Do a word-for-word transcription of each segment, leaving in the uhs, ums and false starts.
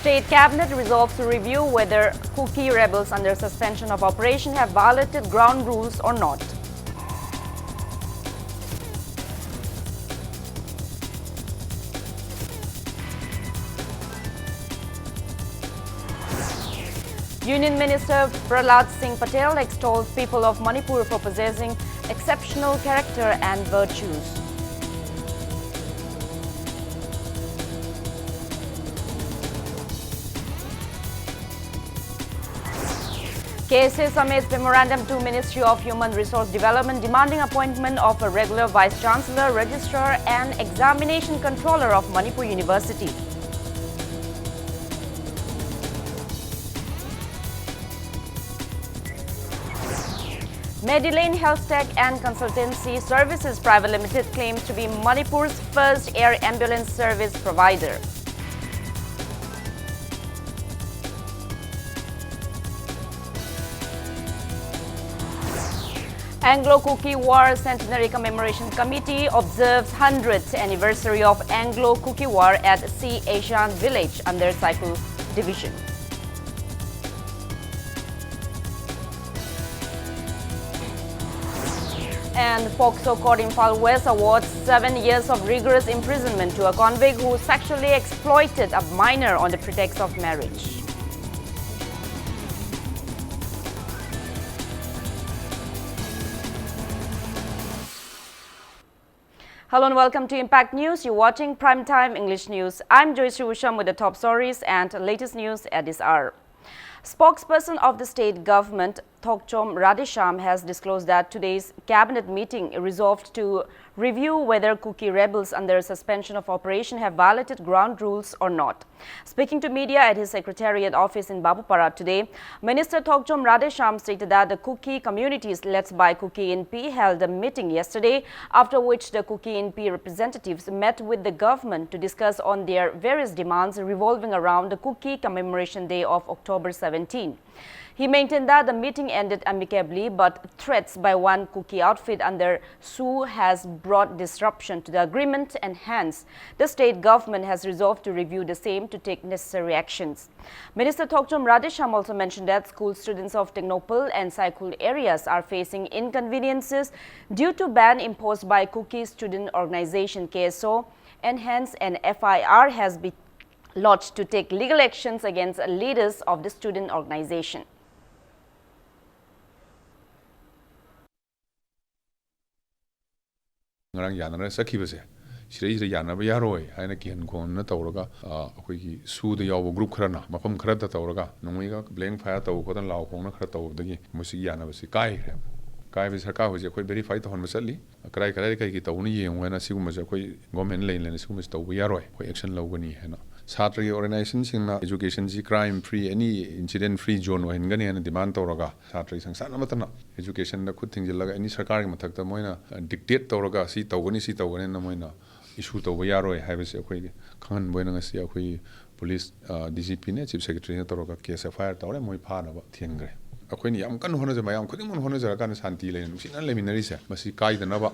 State Cabinet resolves to review whether Kuki rebels under suspension of operation have violated ground rules or not. Union Minister Prahlad Singh Patel extols people of Manipur for possessing exceptional character and virtues. K S A submits memorandum to Ministry of Human Resource Development demanding appointment of a regular Vice Chancellor, Registrar and Examination Controller of Manipur University. Medilane Health Tech and Consultancy Services Private Limited claims to be Manipur's first air ambulance service provider. Anglo-Kuki War Centenary Commemoration Committee observes hundredth anniversary of Anglo-Kuki War at C Asian Village under Saikul Division. And POCSO Court Imphal West awards seven years of rigorous imprisonment to a convict who sexually exploited a minor on the pretext of marriage. Hello and welcome to Impact News. You're watching Prime Time English News. I'm Joyce Usham with the top stories and latest news at this hour. Spokesperson of the state government, Thokchom Radheshyam, has disclosed that today's cabinet meeting resolved to review whether Kuki rebels under suspension of operation have violated ground rules or not. Speaking to media at his secretariat office in Babupara today, Minister Thokchom Radheshyam stated that the Kuki communities led by Kuki Inpi held a meeting yesterday, after which the Kuki Inpi representatives met with the government to discuss on their various demands revolving around the Kuki Commemoration Day of October seventeen. He maintained that the meeting ended amicably, but threats by one Kuki outfit under SoO has brought disruption to the agreement, and hence the state government has resolved to review the same to take necessary actions. Minister Thokchom Radheshyam also mentioned that school students of Tengnoupal and Saikul areas are facing inconveniences due to ban imposed by Kuki Student Organization, K S O, and hence an F I R has been lodged to take legal actions against leaders of the student organization. ꯉꯔꯥꯡ ꯌꯥꯅꯔ ꯆꯠꯈꯤꯕꯁꯦ, ꯁꯤꯗꯩꯁꯤꯗ ꯌꯥꯅꯕ ꯌꯥꯔꯣꯏ ꯍꯥꯏꯅ ꯀꯤꯍꯟ ꯈꯣꯡꯍꯟꯅ ꯇꯧꯔꯒ, ꯑ, ꯑꯩꯈꯣꯏꯒꯤ SoO ꯗ ꯌꯥꯎꯕ group ꯈꯔꯅ ꯃꯐꯝ ꯈꯔꯗ ꯇꯧꯔꯒ ꯅꯣꯡꯃꯩꯒ blank fire ꯇꯧꯕ ꯈꯣꯠꯇꯅ ꯂꯥꯎ ꯈꯣꯡꯅ ꯈꯔ ꯇꯧꯕꯗꯒꯤ ꯃꯣꯏꯁꯤ ꯌꯥꯅꯕꯁꯤ ꯀꯥꯏꯈ꯭ꯔꯦ꯫ ꯀꯥꯏꯕꯁꯤ ꯁꯔꯀꯥꯔ ꯍꯧꯖꯤꯛ ꯑꯩꯈꯣꯏ verify ꯇꯧꯍꯟꯕ ꯆꯠꯂꯤ꯫ ꯀꯗꯥꯏ ꯀꯗꯥꯏꯗ ꯀꯩ ꯀꯩ ꯇꯧꯕꯅ ꯌꯦꯡꯉꯨ ꯍꯥꯏꯅ ꯁꯤꯒꯨꯝꯕꯁꯦ ꯑꯩꯈꯣꯏ government ꯂꯩꯅ ꯂꯩꯅ ꯁꯤꯒꯨꯝꯕꯁꯤ ꯇꯧꯕ ꯌꯥꯔꯣꯏ, ꯑꯩꯈꯣꯏ action ꯂꯧꯒꯅꯤ ꯍꯥꯏꯅ꯫ ꯁꯥꯇ꯭ꯔꯒꯤ organization ꯁꯤꯡꯅ education ꯁꯤ crime free, any incident free zone ꯑꯣꯏꯍꯟꯒꯅꯤ ꯍꯥꯏꯅ demand ꯇꯧꯔꯒ ꯁꯥꯇ꯭ꯔꯒꯤ ꯁꯪꯁꯥꯟ ꯑꯃꯠꯇꯅ education ꯗ ꯈꯨꯠ ꯊꯤꯡꯖꯤꯜꯂꯒ any ꯁꯔꯀꯥꯔꯒꯤ ꯃꯊꯛꯇ ꯃꯣꯏꯅ, ꯑ, dictate ꯇꯧꯔꯒ ꯁꯤ ꯇꯧꯒꯅꯤ, ꯁꯤ ꯇꯧꯒꯅꯤꯅ ꯃꯣꯏꯅ issue ꯇꯧꯕ ꯌꯥꯔꯣꯏ ꯍꯥꯏꯕꯁꯤ ꯑꯩꯈꯣꯏꯒꯤ ꯈꯪꯍꯟꯕ ꯑꯣꯏꯅ ꯉꯁꯤ ꯑꯩꯈꯣꯏ police, ꯑ, D G P ꯅ Chief Secretary ꯅ ꯇꯧꯔꯒ case F I R ꯇꯧꯔꯦ, ꯃꯣꯏ ꯐꯥꯅꯕ ꯊꯤꯍꯟꯈ꯭ꯔꯦ꯫ ꯑꯩꯈꯣꯏꯅ ꯌꯥꯝ ꯀꯟꯅ ꯍꯣꯠꯅꯖꯩ, ꯃꯌꯥꯝ ꯈꯨꯗꯤꯡꯃꯛꯅ ꯍꯣꯠꯅꯖꯔꯀꯥꯟꯗ ꯁꯥꯟꯇꯤ ꯂꯩꯅ ꯅꯨꯡꯁꯤꯅꯅ ꯂꯩꯃꯤꯟꯅꯔꯤꯁꯦ ꯃꯁꯤ ꯀꯥꯏꯗꯅꯕ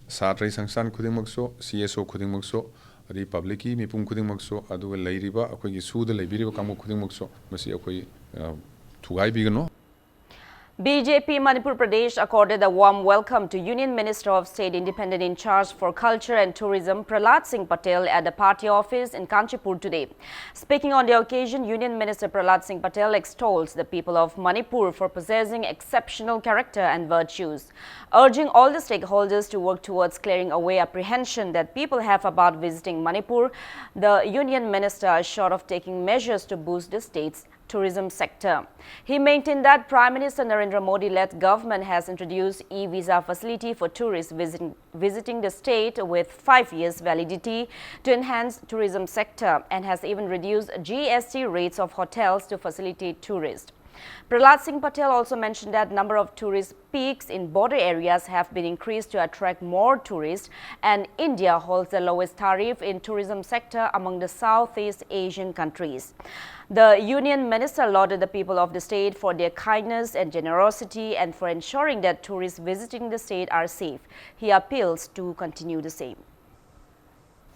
ꯁꯥꯇ꯭ꯔꯒꯤ ꯁꯪꯁꯊꯥꯟ ꯈꯨꯗꯤꯡꯃꯛꯁꯨ, C S O ꯈꯨꯗꯤꯡꯃꯛꯁꯨ, ꯑꯗꯩ public ꯀꯤ ꯃꯤꯄꯨꯝ ꯈꯨꯗꯤꯡꯃꯛꯁꯨ, ꯑꯗꯨꯒ ꯂꯩꯔꯤꯕ ꯑꯩꯈꯣꯏꯒꯤ SoO ꯗ ꯂꯩꯕꯤꯔꯤꯕ ꯀꯥꯡꯕꯨ ꯈꯨꯗꯤꯡꯃꯛꯁꯨ ꯃꯁꯤ ꯑꯩꯈꯣꯏ, ꯑ, ꯊꯨꯒꯥꯏꯕꯤꯒꯅꯨ꯫ B J P Manipur Pradesh accorded a warm welcome to Union Minister of State Independent in charge for Culture and Tourism Prahlad Singh Patel at the party office in Kanchipur today. Speaking on the occasion, Union Minister Prahlad Singh Patel extols the people of Manipur for possessing exceptional character and virtues, urging all the stakeholders to work towards clearing away apprehension that people have about visiting Manipur. The Union Minister assured of taking measures to boost the state's tourism sector. He maintained that Prime Minister Narendra Modi-led government has introduced e-visa facility for tourists visit-, visiting the state with five years validity to enhance tourism sector and has even reduced G S T rates of hotels to facilitate tourists. Prahlad Singh Patel also mentioned that number of tourist peaks in border areas have been increased to attract more tourists, and India holds the lowest tariff in tourism sector among the Southeast Asian countries. The union minister lauded the people of the state for their kindness and generosity and for ensuring that tourists visiting the state are safe. He appeals to continue the same.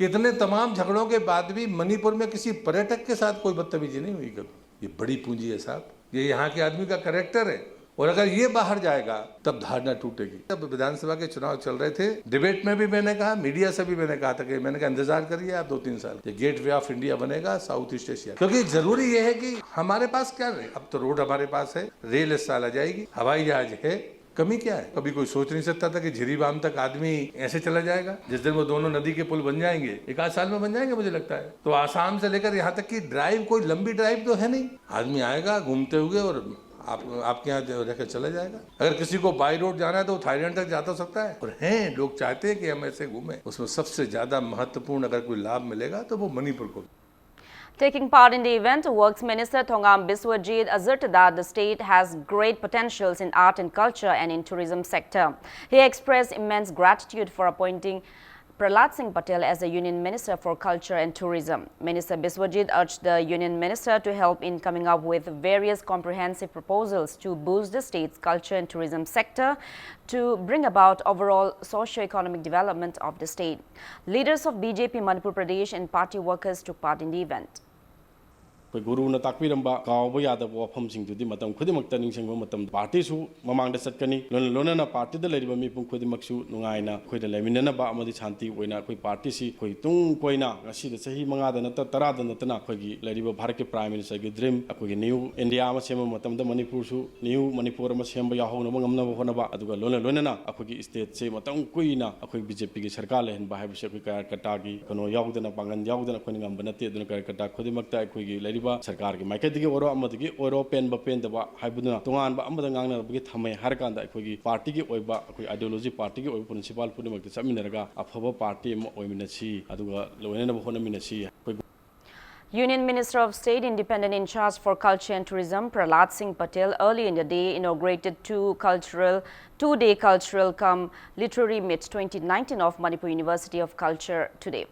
इतने तमाम झगड़ों के बाद भी मणिपुर में किसी पर्यटक के साथ कोई बदतमीजी नहीं हुई कभी। ये बड़ी पूंजी है साहब, ये यहाँ के आदमी का कैरेक्टर है। और अगर ये बाहर जाएगा तब धारणा टूटेगी। जब विधानसभा के चुनाव चल रहे थे, डिबेट में भी मैंने कहा, मीडिया से भी मैंने कहा था कि मैंने कहा इंतजार करिए आप दो तीन साल, ये गेटवे ऑफ इंडिया बनेगा साउथ ईस्ट एशिया। क्योंकि जरूरी ये है कि हमारे पास क्या रहे, अब तो रोड हमारे पास है, रेल इस साल आ जाएगी, हवाई जहाज है, कमी क्या है? कभी कोई सोच नहीं सकता था कि जिरीबाम तक आदमी ऐसे चला जाएगा। जिस दिन वो दोनों नदी के पुल बन जाएंगे, एक आध साल में बन जाएंगे मुझे लगता है। तो आसाम से लेकर यहाँ तक की ड्राइव, कोई लंबी ड्राइव तो है नहीं। आदमी आएगा घूमते हुए और आप आपके यहाँ जो रहकर चला जाएगा। अगर किसी को बाई रोड जाना है तो वो थाईलैंड तक जा तो सकता है। और हैं लोग चाहते हैं कि हम ऐसे घूमें। उसमें सबसे ज्यादा महत्वपूर्ण अगर कोई लाभ मिलेगा तो वो मणिपुर को। Taking part in the event, Works Minister Thongam Biswajit asserted that the state has great potentials in art and culture and in tourism sector. He expressed immense gratitude for appointing Prahlad Singh Patel as the Union Minister for Culture and Tourism. Minister Biswajit urged the Union Minister to help in coming up with various comprehensive proposals to boost the state's culture and tourism sector to bring about overall socio-economic development of the state. Leaders of B J P Manipur Pradesh and party workers took part in the event. ꯑꯩꯈꯣꯏ ꯒꯨꯔꯨꯅ ꯇꯥꯛꯄꯤꯔꯝꯕ ꯀꯥꯎꯕ ꯌꯥꯗꯕ ꯋꯥꯐꯝꯁꯤꯡꯗꯨꯗꯤ ꯃꯇꯝ ꯈꯨꯗꯤꯡꯃꯛꯇ ꯅꯤꯡꯁꯤꯡꯕ ꯃꯇꯝꯗ ꯄꯥꯔꯇꯤꯁꯨ ꯃꯃꯥꯡꯗ ꯆꯠꯀꯅꯤ꯫ ꯂꯣꯏꯅ ꯂꯣꯏꯅꯅ ꯄꯥꯔꯇꯤꯗ ꯂꯩꯔꯤꯕ ꯃꯤꯄꯨꯝ ꯈꯨꯗꯤꯡꯃꯛꯁꯨ ꯅꯨꯡꯉꯥꯏꯅ ꯑꯩꯈꯣꯏꯗ ꯂꯩꯃꯤꯟꯅꯅꯕ ꯑꯃꯗꯤ ꯁꯥꯟꯇꯤ ꯑꯣꯏꯅ ꯑꯩꯈꯣꯏ ꯄꯥꯔꯇꯤꯁꯤ ꯑꯩꯈꯣꯏ ꯇꯨꯡ ꯀꯣꯏꯅ ꯉꯁꯤꯗ ꯆꯍꯤ ꯃꯉꯥꯗ ꯅꯠꯇ ꯇꯔꯥꯗ ꯅꯠꯇꯅ ꯑꯩꯈꯣꯏꯒꯤ ꯂꯩꯔꯤꯕ ꯚꯥꯔꯠꯀꯤ ꯄ꯭ꯔꯥꯏꯝ ꯃꯤꯅꯤꯁꯇꯔꯒꯤ ꯗ꯭ꯔꯤꯝ, ꯑꯩꯈꯣꯏꯒꯤ ꯅ꯭ꯌꯨ ꯏꯟꯗꯤꯌꯥ ꯑꯃ ꯁꯦꯝꯕ ꯃꯇꯝꯗ ꯃꯅꯤꯄꯨꯔꯁꯨ ꯅ꯭ꯌꯨ ꯃꯅꯤꯄꯨꯔ ꯑꯃ ꯁꯦꯝꯕ ꯌꯥꯎꯍꯧꯅꯕ ꯉꯝꯅꯕ ꯍꯣꯠꯅꯕ, ꯑꯗꯨꯒ ꯂꯣꯏꯅ ꯂꯣꯏꯅꯅ ꯑꯩꯈꯣꯏꯒꯤ ꯁ꯭ꯇꯦꯠꯁꯦ ꯃꯇꯝ ꯀꯨꯏꯅ ꯑꯩꯈꯣꯏ ꯕꯤ ꯖꯦ ꯄꯤꯒꯤ ꯁꯔꯀꯥꯔ ꯂꯩꯍꯟꯕ ꯍꯥꯏꯕꯁꯤ ꯑꯩꯈꯣꯏ ꯀꯌꯥꯔꯀꯔꯇꯥꯒꯤ ꯀꯩꯅꯣ ꯌꯥꯎꯗꯅ, ꯄꯥꯡꯒꯜ ꯌꯥꯎꯗꯅ ꯑꯩꯈꯣꯏꯅ ꯉꯝꯕ ꯅꯠꯇꯦ꯫ ꯑꯗꯨꯅ ꯀꯌꯥꯔꯀꯔꯇꯥ ꯈꯨꯗꯤꯡꯃꯛꯇ ꯑꯩꯈꯣꯏꯒꯤ ꯂꯩꯔꯤꯕ ꯁꯔꯀꯥꯔꯒꯤ ꯃꯥꯏꯀꯩꯗꯒꯤ ꯑꯣꯏꯔꯣ, ꯑꯃꯗꯒꯤ ꯑꯣꯏꯔꯣ, ꯄꯦꯟꯕ ꯄꯦꯟꯗꯕ ꯍꯥꯏꯕꯗꯨꯅ ꯇꯣꯉꯥꯟꯕ ꯑꯃꯗ ꯉꯥꯡꯅꯕꯒꯤ ꯊꯝꯃꯦ ꯍꯥꯏꯔꯀꯥꯟꯗ ꯑꯩꯈꯣꯏꯒꯤ ꯄꯥꯔꯇꯤꯒꯤ ꯑꯣꯏꯕ, ꯑꯩꯈꯣꯏ ideology, ꯄꯥꯔꯇꯤꯒꯤ ꯑꯣꯏꯕ principle ꯄꯨꯝꯅꯃꯛꯇ ꯆꯠꯃꯤꯟꯅꯔꯒ ꯑꯐꯕ ꯄꯥꯔꯇꯤ ꯑꯃ ꯑꯣꯏꯃꯤꯟꯅꯁꯤ, ꯑꯗꯨꯒ ꯂꯣꯏꯅꯅꯕ ꯍꯣꯠꯅꯃꯤꯟꯅꯁꯤ꯫ ꯑꯩꯈꯣꯏ Union Minister of State, Independent in Charge for Culture and Tourism, Prahlad Singh Patel, early in the day inaugurated two cultural, two-day cultural cum literary meet twenty nineteen of Manipur University of Culture today.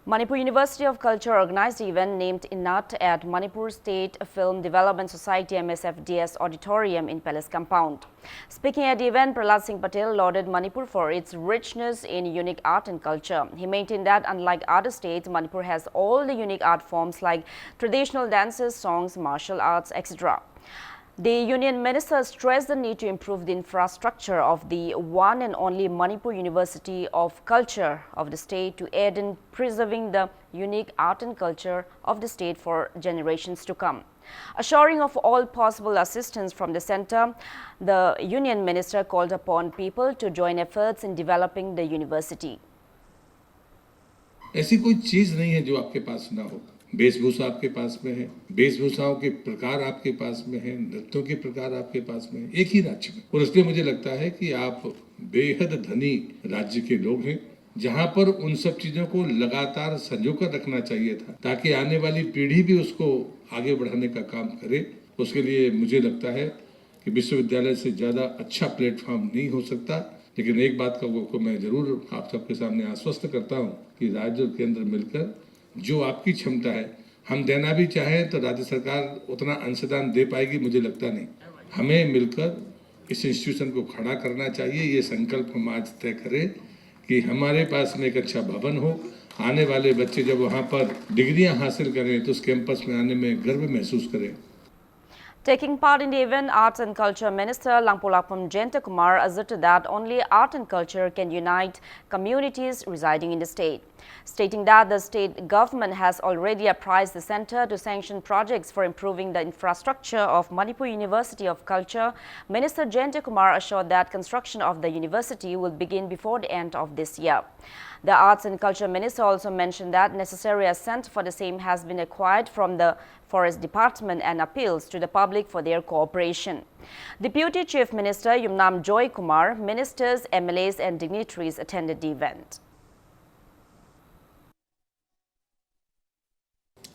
Manipur University of Culture organized the event named Inat at Manipur State Film Development Society, M S F D S auditorium in Palace compound. Speaking at the event, Prahlad Singh Patel lauded Manipur for its richness in unique art and culture. He maintained that, unlike other states, Manipur has all the unique art forms like traditional dances, songs, martial arts, et cetera. The union minister stressed the need to improve the infrastructure of the one and only Manipur University of Culture of the state to aid in preserving the unique art and culture of the state for generations to come. Assuring of all possible assistance from the center, the union minister called upon people to join efforts in developing the university. ऐसी कोई चीज नहीं है जो आपके पास ना हो। वेशभूषा आपके पास में है, वेशभूषाओं के प्रकार आपके पास में है, नृत्यों के प्रकार आपके पास में है, एक ही राज्य में। और इसलिए मुझे लगता है कि आप बेहद धनी राज्य के लोग हैं, जहां पर उन सब चीजों को लगातार संजो कर रखना चाहिए था, ताकि आने वाली पीढ़ी भी उसको आगे बढ़ाने का काम करे। उसके लिए मुझे लगता है कि विश्वविद्यालय से ज्यादा अच्छा प्लेटफॉर्म नहीं हो सकता। लेकिन एक बात का को मैं जरूर आप सबके सामने आश्वस्त करता हूं कि राज्य और केंद्र मिलकर जो आपकी क्षमता है, हम देना भी चाहें तो राज्य सरकार उतना अंशदान दे पाएगी, मुझे लगता नहीं। हमें मिलकर इस इंस्टीट्यूशन को खड़ा करना चाहिए। ये संकल्प हम आज तय करें कि हमारे पास में एक अच्छा भवन हो, आने वाले बच्चे जब वहाँ पर डिग्रियाँ हासिल करें तो उस कैंपस में आने में गर्व महसूस करें। Taking part in the event, Arts and Culture Minister Langpulakpam Jayantakumar asserted that only art and culture can unite communities residing in the state. Stating that the state government has already apprised the center to sanction projects for improving the infrastructure of Manipur University of Culture, Minister Jayantakumar assured that construction of the university will begin before the end of this year. The Arts and Culture Minister also mentioned that necessary assent for the same has been acquired from the Forest Department and appeals to the public for their cooperation. Deputy Chief Minister Yumnam Joy Kumar, ministers, M L As and dignitaries attended the event.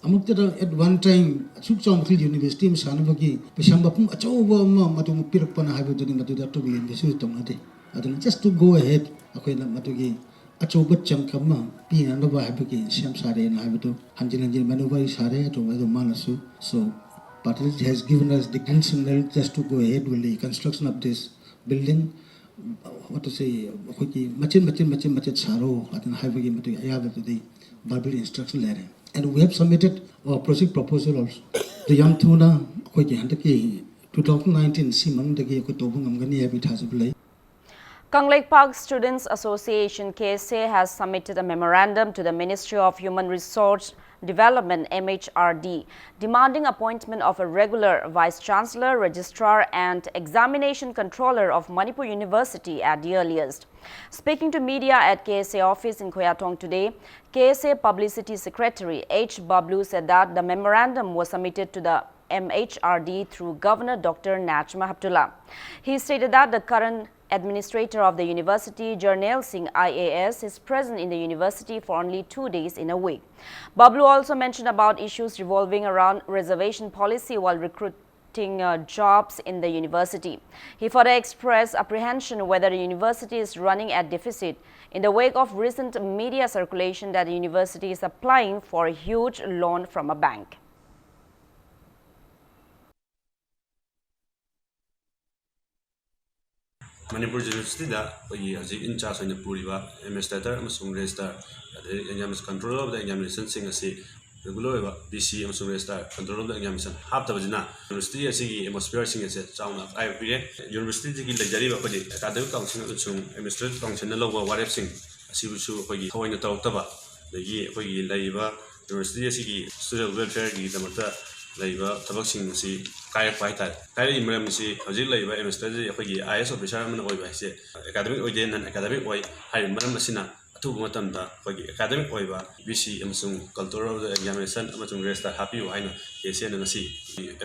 ꯑꯃꯨꯛꯇꯗ at one time ꯑꯁꯨꯛ ꯆꯥꯎꯕ ꯃꯈꯜ university ꯑꯃ ꯁꯥꯅꯕꯒꯤ ꯄꯩꯁꯥ ꯃꯄꯨꯝ ꯑꯆꯧꯕ ꯑꯃ ꯃꯗꯨ ꯄꯤꯔꯛꯄꯅ ꯍꯥꯏꯕꯗꯨꯅꯤ꯫ ꯃꯗꯨꯗꯤ ꯑꯇꯣꯞꯄ university ꯇꯧꯅꯗꯦ꯫ ꯑꯗꯨꯅ just to go ahead, ꯑꯩꯈꯣꯏꯅ ꯃꯗꯨꯒꯤ ꯑꯆꯧꯕ chunk ꯑꯃ ꯄꯤꯅꯅꯕ ꯍꯥꯏꯕꯒꯤ ꯁꯦꯝ ꯁꯥꯔꯦꯅ ꯍꯥꯏꯕꯗꯨ ꯍꯟꯖꯤꯟ ꯍꯟꯖꯤꯟ ꯃꯅꯨꯡ ꯋꯥꯔꯤ ꯁꯥꯔꯦ꯫ ꯑꯗꯨ ꯑꯗꯨ ꯃꯥꯅꯁꯨ, so Patil has given us the green signal just to go ahead with the construction of this building. What to say, ꯑꯩꯈꯣꯏꯒꯤ ꯃꯆꯤꯟ ꯃꯆꯤꯟ ꯃꯆꯤꯟ ꯃꯆꯤꯟ ꯁꯥꯔꯣ ꯑꯗꯨꯅ ꯍꯥꯏꯕꯒꯤ ꯃꯇꯨꯡ ꯑꯌꯥꯕꯗꯨꯗꯤ verbal instruction ꯂꯩꯔꯦ꯫ And we have submitted our project proposal also. ꯑꯗꯨ ꯌꯥꯝ ꯊꯨꯅ ꯑꯩꯈꯣꯏꯒꯤ ꯍꯟꯗꯛꯀꯤ two thousand nineteen ꯁꯤ ꯃꯅꯨꯡꯗꯒꯤ ꯑꯩꯈꯣꯏ ꯇꯧꯕ ꯉꯝꯒꯅꯤ ꯍꯥꯏꯕꯒꯤ ꯊꯥꯖꯕ ꯂꯩ꯫ Kangleipak Students Association, K S A, has submitted a memorandum to the Ministry of Human Resource Development, M H R D, demanding appointment of a regular Vice Chancellor, Registrar and Examination Controller of Manipur University at the earliest. Speaking to media at K S A office in Khoyatong today, K S A Publicity Secretary H Bablu said that the memorandum was submitted to the M H R D through Governor Doctor Najma Heptulla. He stated that the current administrator of the university, Jarnail Singh I A S, is present in the university for only two days in a week. Bablu also mentioned about issues revolving around reservation policy while recruiting uh, jobs in the university. He further expressed apprehension whether the university is running at deficit in the wake of recent media circulation that the university is applying for a huge loan from a bank. Manipur ꯌꯨꯅꯤꯚꯔꯁꯤꯇꯤꯗ ꯑꯩꯈꯣꯏꯒꯤ ꯍꯧꯖꯤꯛ in charge ꯑꯣꯏꯅ ꯄꯨꯔꯤꯕ administrator ꯑꯃꯁꯨꯡ registrar, ꯑꯗꯩ examination controller of the examinationꯁꯤꯡ ꯑꯁꯤ regular ꯑꯣꯏꯕ V C ꯑꯃꯁꯨꯡ registrar, controller of the examination ꯍꯥꯞꯇꯕꯁꯤꯅ university ꯑꯁꯤꯒꯤ atmosphereꯁꯤꯡ ꯑꯁꯦ ꯆꯥꯎꯅ ꯑꯀꯥꯏꯕ ꯄꯤꯔꯦ꯫ Universityꯁꯤꯒꯤ ꯂꯩꯖꯔꯤꯕ ꯑꯩꯈꯣꯏꯒꯤ academic council ꯑꯃꯁꯨꯡ administrative councilꯅ ꯂꯧꯕ ꯋꯥꯔꯦꯞꯁꯤꯡ ꯑꯁꯤꯕꯨꯁꯨ ꯑꯩꯈꯣꯏꯒꯤ ꯊꯑꯣꯏꯅ ꯇꯧꯔꯛꯇꯕ, ꯑꯗꯒꯤ ꯑꯩꯈꯣꯏꯒꯤ ꯂꯩꯔꯤꯕ university ꯑꯁꯤꯒꯤ student welfareꯒꯤꯗꯃꯛꯇ ꯂꯩꯔꯤꯕ ꯊꯕꯛꯁꯤꯡ ꯑꯁꯤ ꯀꯥꯏꯔꯛꯄ ꯍꯥꯏꯇꯥꯔꯦ꯫ ꯀꯥꯏꯔꯛꯏ ꯃꯔꯝ ꯑꯁꯤ ꯍꯧꯖꯤꯛ ꯂꯩꯔꯤꯕ administratorꯁꯤ ꯑꯩꯈꯣꯏꯒꯤ I A S officer ꯑꯃꯅ ꯑꯣꯏꯕ ꯍꯥꯏꯁꯦ academic ꯑꯣꯏꯗꯦ, non academic ꯑꯣꯏ꯫ ꯍꯥꯏꯔꯤꯕ ꯃꯔꯝ ꯑꯁꯤꯅ ꯑꯊꯨꯕ ꯃꯇꯝꯗ ꯑꯩꯈꯣꯏꯒꯤ academic ꯑꯣꯏꯕ V C ꯑꯃꯁꯨꯡ controller of the examination ꯑꯃꯁꯨꯡ registrar ꯍꯥꯞꯄꯤꯌꯨ ꯍꯥꯏꯅ K S Aꯅ ꯉꯁꯤ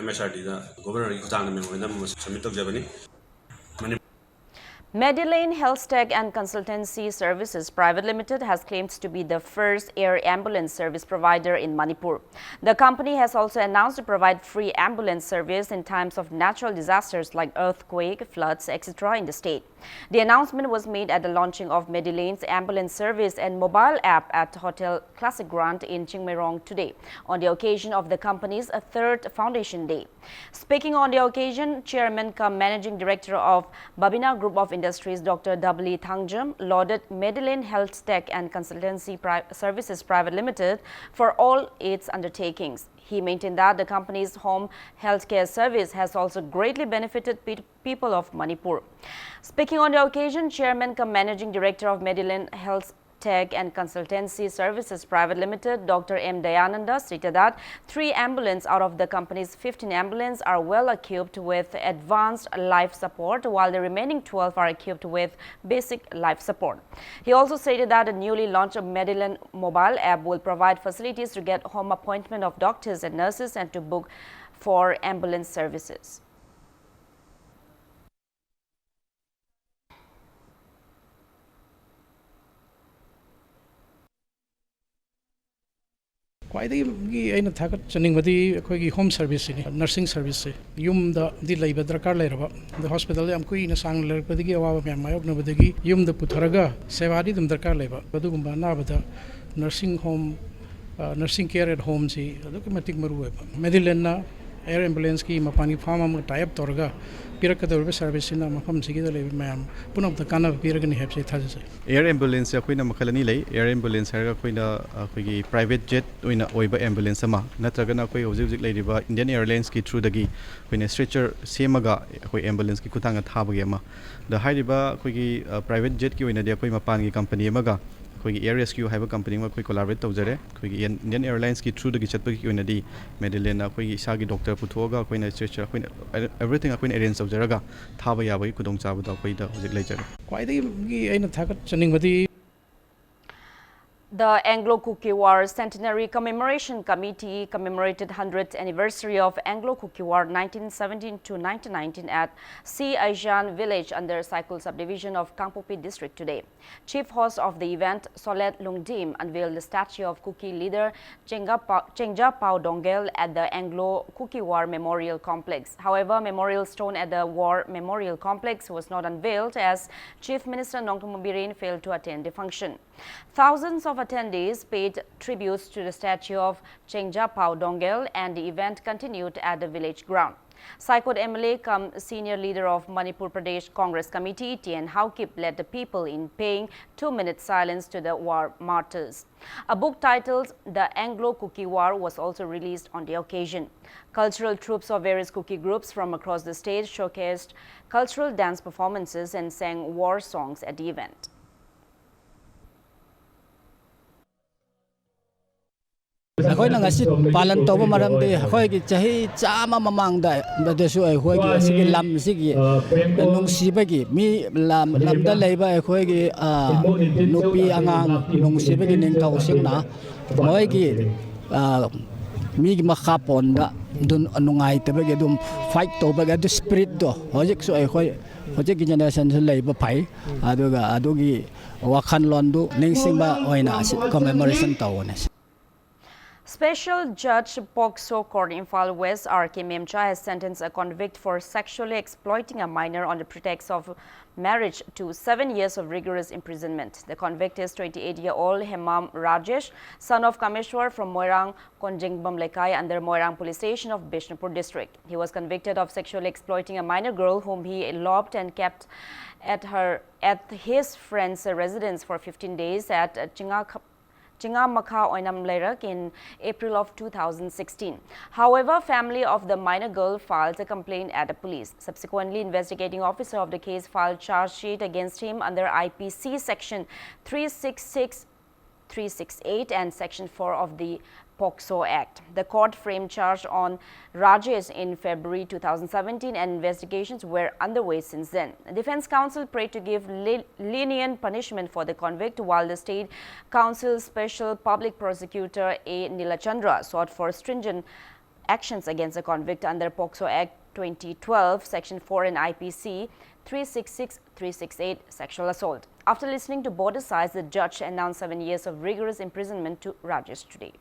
MHRDꯗ Governorꯒꯤ ꯈꯨꯠꯊꯥꯡꯗ memorandum ꯑꯃ submit ꯇꯧꯖꯕꯅꯤ꯫ ꯃꯅꯤ- Medilane Health Tech and Consultancy Services Private Limited has claimed to be the first air ambulance service provider in Manipur. The company has also announced to provide free ambulance service in times of natural disasters like earthquake, floods, et cetera in the state. The announcement was made at the launching of Medilane's ambulance service and mobile app at Hotel Classic Grand in Chingmeirong today, on the occasion of the company's third foundation day. Speaking on the occasion, Chairman cum Managing Director of Babina Group of Industries, Doctor W. Thangjam, lauded Medilane Health Tech and Consultancy Pri- Services Private Limited for all its undertakings. He maintained that the company's home healthcare service has also greatly benefited pe- people of Manipur. Speaking on the occasion, Chairman cum Managing Director of Medilane Health Tech and Consultancy Services Private Limited, Doctor M Dayananda, stated that three ambulance out of the company's fifteen ambulance are well equipped with advanced life support, while the remaining twelve are equipped with basic life support. He also stated that the newly launched Medilane mobile app will provide facilities to get home appointment of doctors and nurses and to book for ambulance services. ꯈ꯭ꯋꯥꯏꯗꯒꯤ ꯑꯩꯅ ꯊꯥꯒꯠꯆꯅꯤꯡꯕꯗꯤ ꯑꯩꯈꯣꯏꯒꯤ home ꯁꯔꯚꯤꯁꯁꯤꯅꯤ, ꯅꯔꯁꯤꯡ ꯁꯔꯚꯤꯁꯁꯦ꯫ ꯌꯨꯝꯗꯗꯤ ꯂꯩꯕ ꯗꯔꯀꯥꯔ ꯂꯩꯔꯕ, ꯑꯗ ꯍꯣꯁꯄꯤꯇꯥꯜꯗ ꯌꯥꯝ ꯀꯨꯏꯅ ꯁꯥꯡꯅ ꯂꯩꯔꯛꯄꯗꯒꯤ ꯑꯋꯥꯕ ꯃꯌꯥꯝ ꯃꯥꯌꯣꯛꯅꯕꯗꯒꯤ ꯌꯨꯝꯗ ꯄꯨꯊꯔꯒ ꯁꯦꯕꯥꯗꯤ ꯑꯗꯨꯝ ꯗꯔꯀꯥꯔ ꯂꯩꯕ꯫ ꯑꯗꯨꯒꯨꯝꯕ ꯑꯅꯥꯕꯗ ꯅꯔꯁꯤꯡ ꯍꯣꯝ, ꯅꯔꯁꯤꯡ ꯀꯦꯌꯔ ꯑꯦꯠ ꯍꯣꯝꯁꯤ ꯑꯗꯨꯛꯀꯤ ꯃꯇꯤꯛ ꯃꯔꯨ ꯑꯣꯏꯕ꯫ ꯃꯦꯗꯤꯂꯦꯟꯅ ꯑꯦꯌꯔ ꯑꯦꯝꯕꯨꯂꯦꯟꯁꯀꯤ ꯃꯄꯥꯟꯒꯤ ꯐꯥꯝ ꯑꯃꯒ ꯇꯥꯏ ꯑꯞ ꯇꯧꯔꯒ ꯄꯤꯔꯛꯀꯗꯧꯔꯤꯕ ꯁꯔꯚꯤꯁꯁꯤꯅ ꯃꯐꯝꯁꯤꯒꯤꯗ ꯂꯩꯕ ꯃꯌꯥꯝ ꯄꯨꯝꯅꯃꯛꯇ ꯀꯥꯟꯅꯕ ꯄꯤꯔꯒꯅꯤ ꯍꯥꯏꯕꯁꯤ ꯊꯥꯖꯖꯩ꯫ ꯑꯦꯌꯔ ꯑꯦꯝꯕꯨꯂꯦꯟꯁꯁꯦ ꯑꯩꯈꯣꯏꯅ ꯃꯈꯜ ꯑꯅꯤ ꯂꯩ꯫ ꯑꯦꯌꯔ ꯑꯦꯝꯕꯨꯂꯦꯟꯁ ꯍꯥꯏꯔꯒ ꯑꯩꯈꯣꯏꯅ ꯑꯩꯈꯣꯏꯒꯤ ꯄ꯭ꯔꯥꯏꯚꯦꯠ ꯖꯦꯠ ꯑꯣꯏꯅ ꯑꯣꯏꯕ ꯑꯦꯝꯕꯨꯂꯦꯟꯁ ꯑꯃ, ꯅꯠꯇ꯭ꯔꯒꯅ ꯑꯩꯈꯣꯏ ꯍꯧꯖꯤꯛ ꯍꯧꯖꯤꯛ ꯂꯩꯔꯤꯕ ꯏꯟꯗꯤꯌꯟ ꯑꯦꯌꯔꯂꯥꯏꯟꯁꯀꯤ ꯊ꯭ꯔꯨꯗꯒꯤ ꯑꯩꯈꯣꯏꯅ ꯁ꯭ꯇ꯭ꯔꯦꯆꯔ ꯁꯦꯝꯃꯒ ꯑꯩꯈꯣꯏ ꯑꯦꯝꯕꯨꯂꯦꯟꯁꯀꯤ ꯈꯨꯠꯊꯥꯡꯗ ꯊꯥꯕꯒꯤ ꯑꯃ꯫ ꯑꯗ ꯍꯥꯏꯔꯤꯕ ꯑꯩꯈꯣꯏꯒꯤ ꯄ꯭ꯔꯥꯏꯚꯦꯠ ꯖꯦꯠꯀꯤ ꯑꯣꯏꯅꯗꯤ ꯑꯩꯈꯣꯏ ꯃꯄꯥꯟꯒꯤ ꯀꯝꯄꯅꯤ ꯑꯃꯒ, ꯑꯩꯈꯣꯏꯒꯤ ꯑꯦꯌꯔ ꯔꯦꯁꯀ꯭ꯌꯨ ꯍꯥꯏꯕ ꯀꯝꯄꯅꯤ ꯑꯃꯒ ꯑꯩꯈꯣꯏ ꯀꯣꯂꯥꯕꯣꯔꯦꯠ ꯇꯧꯖꯔꯦ꯫ ꯑꯩꯈꯣꯏꯒꯤ ꯏꯟꯗꯤꯌꯟ ꯑꯦꯌꯔꯂꯥꯏꯟꯁꯀꯤ ꯊ꯭ꯔꯨꯗꯒꯤ ꯆꯠꯄꯒꯤ ꯑꯣꯏꯅꯗꯤ ꯃꯦꯗꯤꯂꯦꯟꯅ ꯑꯩꯈꯣꯏꯒꯤ ꯏꯁꯥꯒꯤ ꯗꯣꯛꯇꯔ ꯄꯨꯊꯣꯛꯑꯒ ꯑꯩꯈꯣꯏꯅ ꯁ꯭ꯇ꯭ꯔꯦꯆꯔ, ꯑꯩꯈꯣꯏꯅ ꯑꯦꯚ꯭ꯔꯤꯊꯤꯡ ꯑꯩꯈꯣꯏꯅ ꯑꯦꯔꯦꯟꯖ ꯇꯧꯖꯔꯒ ꯊꯥꯕ ꯌꯥꯕꯒꯤ ꯈꯨꯗꯣꯡꯆꯥꯕꯗꯣ ꯑꯩꯈꯣꯏꯗ ꯍꯧꯖꯤꯛ ꯂꯩꯖꯔꯦ꯫ ꯈ꯭ꯋꯥꯏꯗꯒꯤ ꯑꯩꯅ ꯊꯥꯒꯠꯆꯅꯤꯡꯕꯗꯤ The Anglo-Kuki War Centenary Commemoration Committee commemorated hundredth anniversary of Anglo-Kuki War nineteen seventeen to nineteen nineteen at Siajan village under Saikul subdivision of Kangpokpi district today. Chief host of the event, Solet Lungdim, unveiled the statue of Kuki leader Chengja Pao Dongel at the Anglo-Kuki War Memorial Complex. However, memorial stone at the War Memorial Complex was not unveiled as Chief Minister Nongthombam Biren failed to attend the function. Thousands of attendees paid tributes to the statue of Chengja Pao Dongel, and the event continued at the village ground. Saikot M L A cum senior leader of Manipur Pradesh Congress Committee, T N Haokip, led the people in paying two-minute silence to the war martyrs. A book titled The Anglo-Kuki War was also released on the occasion. Cultural troupes of various Kuki groups from across the state showcased cultural dance performances and sang war songs at the event. ꯑꯩꯈꯣꯏꯅ ꯉꯁꯤ ꯄꯥꯂꯟ ꯇꯧꯕ ꯃꯔꯝꯗꯤ ꯑꯩꯈꯣꯏꯒꯤ ꯆꯍꯤ ꯆꯥꯝꯃ ꯃꯃꯥꯡꯗ ꯗꯁꯨ ꯑꯩꯈꯣꯏꯒꯤ ꯑꯁꯤꯒꯤ ꯂꯝꯁꯤꯒꯤ ꯅꯨꯡꯁꯤꯕꯒꯤ ꯃꯤ ꯂꯝꯗ ꯂꯩꯕ ꯑꯩꯈꯣꯏꯒꯤ ꯅꯨꯄꯤ ꯑꯉꯥꯡ ꯅꯨꯡꯁꯤꯕꯒꯤ ꯅꯤꯡꯊꯧꯁꯤꯡꯅ ꯃꯣꯏꯒꯤ ꯃꯤꯒꯤ ꯃꯈꯥ ꯄꯣꯟꯗ ꯑꯗꯨꯝ ꯅꯨꯡꯉꯥꯏꯇꯕꯒꯤ ꯑꯗꯨꯝ ꯐꯥꯏꯠ ꯇꯧꯕꯒꯤ ꯑꯗꯨ ꯁ꯭ꯄꯤꯔꯤꯠꯇꯣ ꯍꯧꯖꯤꯛꯁꯨ ꯑꯩꯈꯣꯏ ꯍꯧꯖꯤꯛꯀꯤ ꯖꯦꯅꯦꯔꯦꯁꯟꯁꯨ ꯂꯩꯕ ꯐꯩ꯫ ꯑꯗꯨꯒ ꯑꯗꯨꯒꯤ ꯋꯥꯈꯜꯂꯣꯟꯗꯨ ꯅꯤꯡꯁꯤꯡꯕ ꯑꯣꯏꯅ ꯑꯁꯤ ꯀꯃꯦꯃꯣꯔꯦꯁꯟ ꯇꯧꯕꯅꯤ꯫ Special Judge, POCSO Court, Imphal West, R K Memcha, has sentenced a convict for sexually exploiting a minor on the pretext of marriage to seven years of rigorous imprisonment. The convict is twenty-eight-year-old Hemam Rajesh, son of Kameshwar from Moirang Konjengbam Lekai under Moirang Police Station of Bishnupur District. He was convicted of sexually exploiting a minor girl whom he eloped and kept at her at his friend's residence for fifteen days at Chinga Chingamakha Oinam Leirak in April of two thousand sixteen. However, family of the minor girl filed a complaint at the police. Subsequently, investigating officer of the case filed charge sheet against him under I P C section three six six three six eight and Section four of the POCSO Act. The court framed charge on Rajesh in February two thousand seventeen, and investigations were underway since then. Defense counsel prayed to give lenient punishment for the convict, while the state counsel's special public prosecutor A Nilachandra sought for stringent actions against the convict under POCSO Act twenty twelve, Section four, and I P C three six six, three six eight, sexual assault. After listening to both sides, the judge announced seven years of rigorous imprisonment to Rajesh today.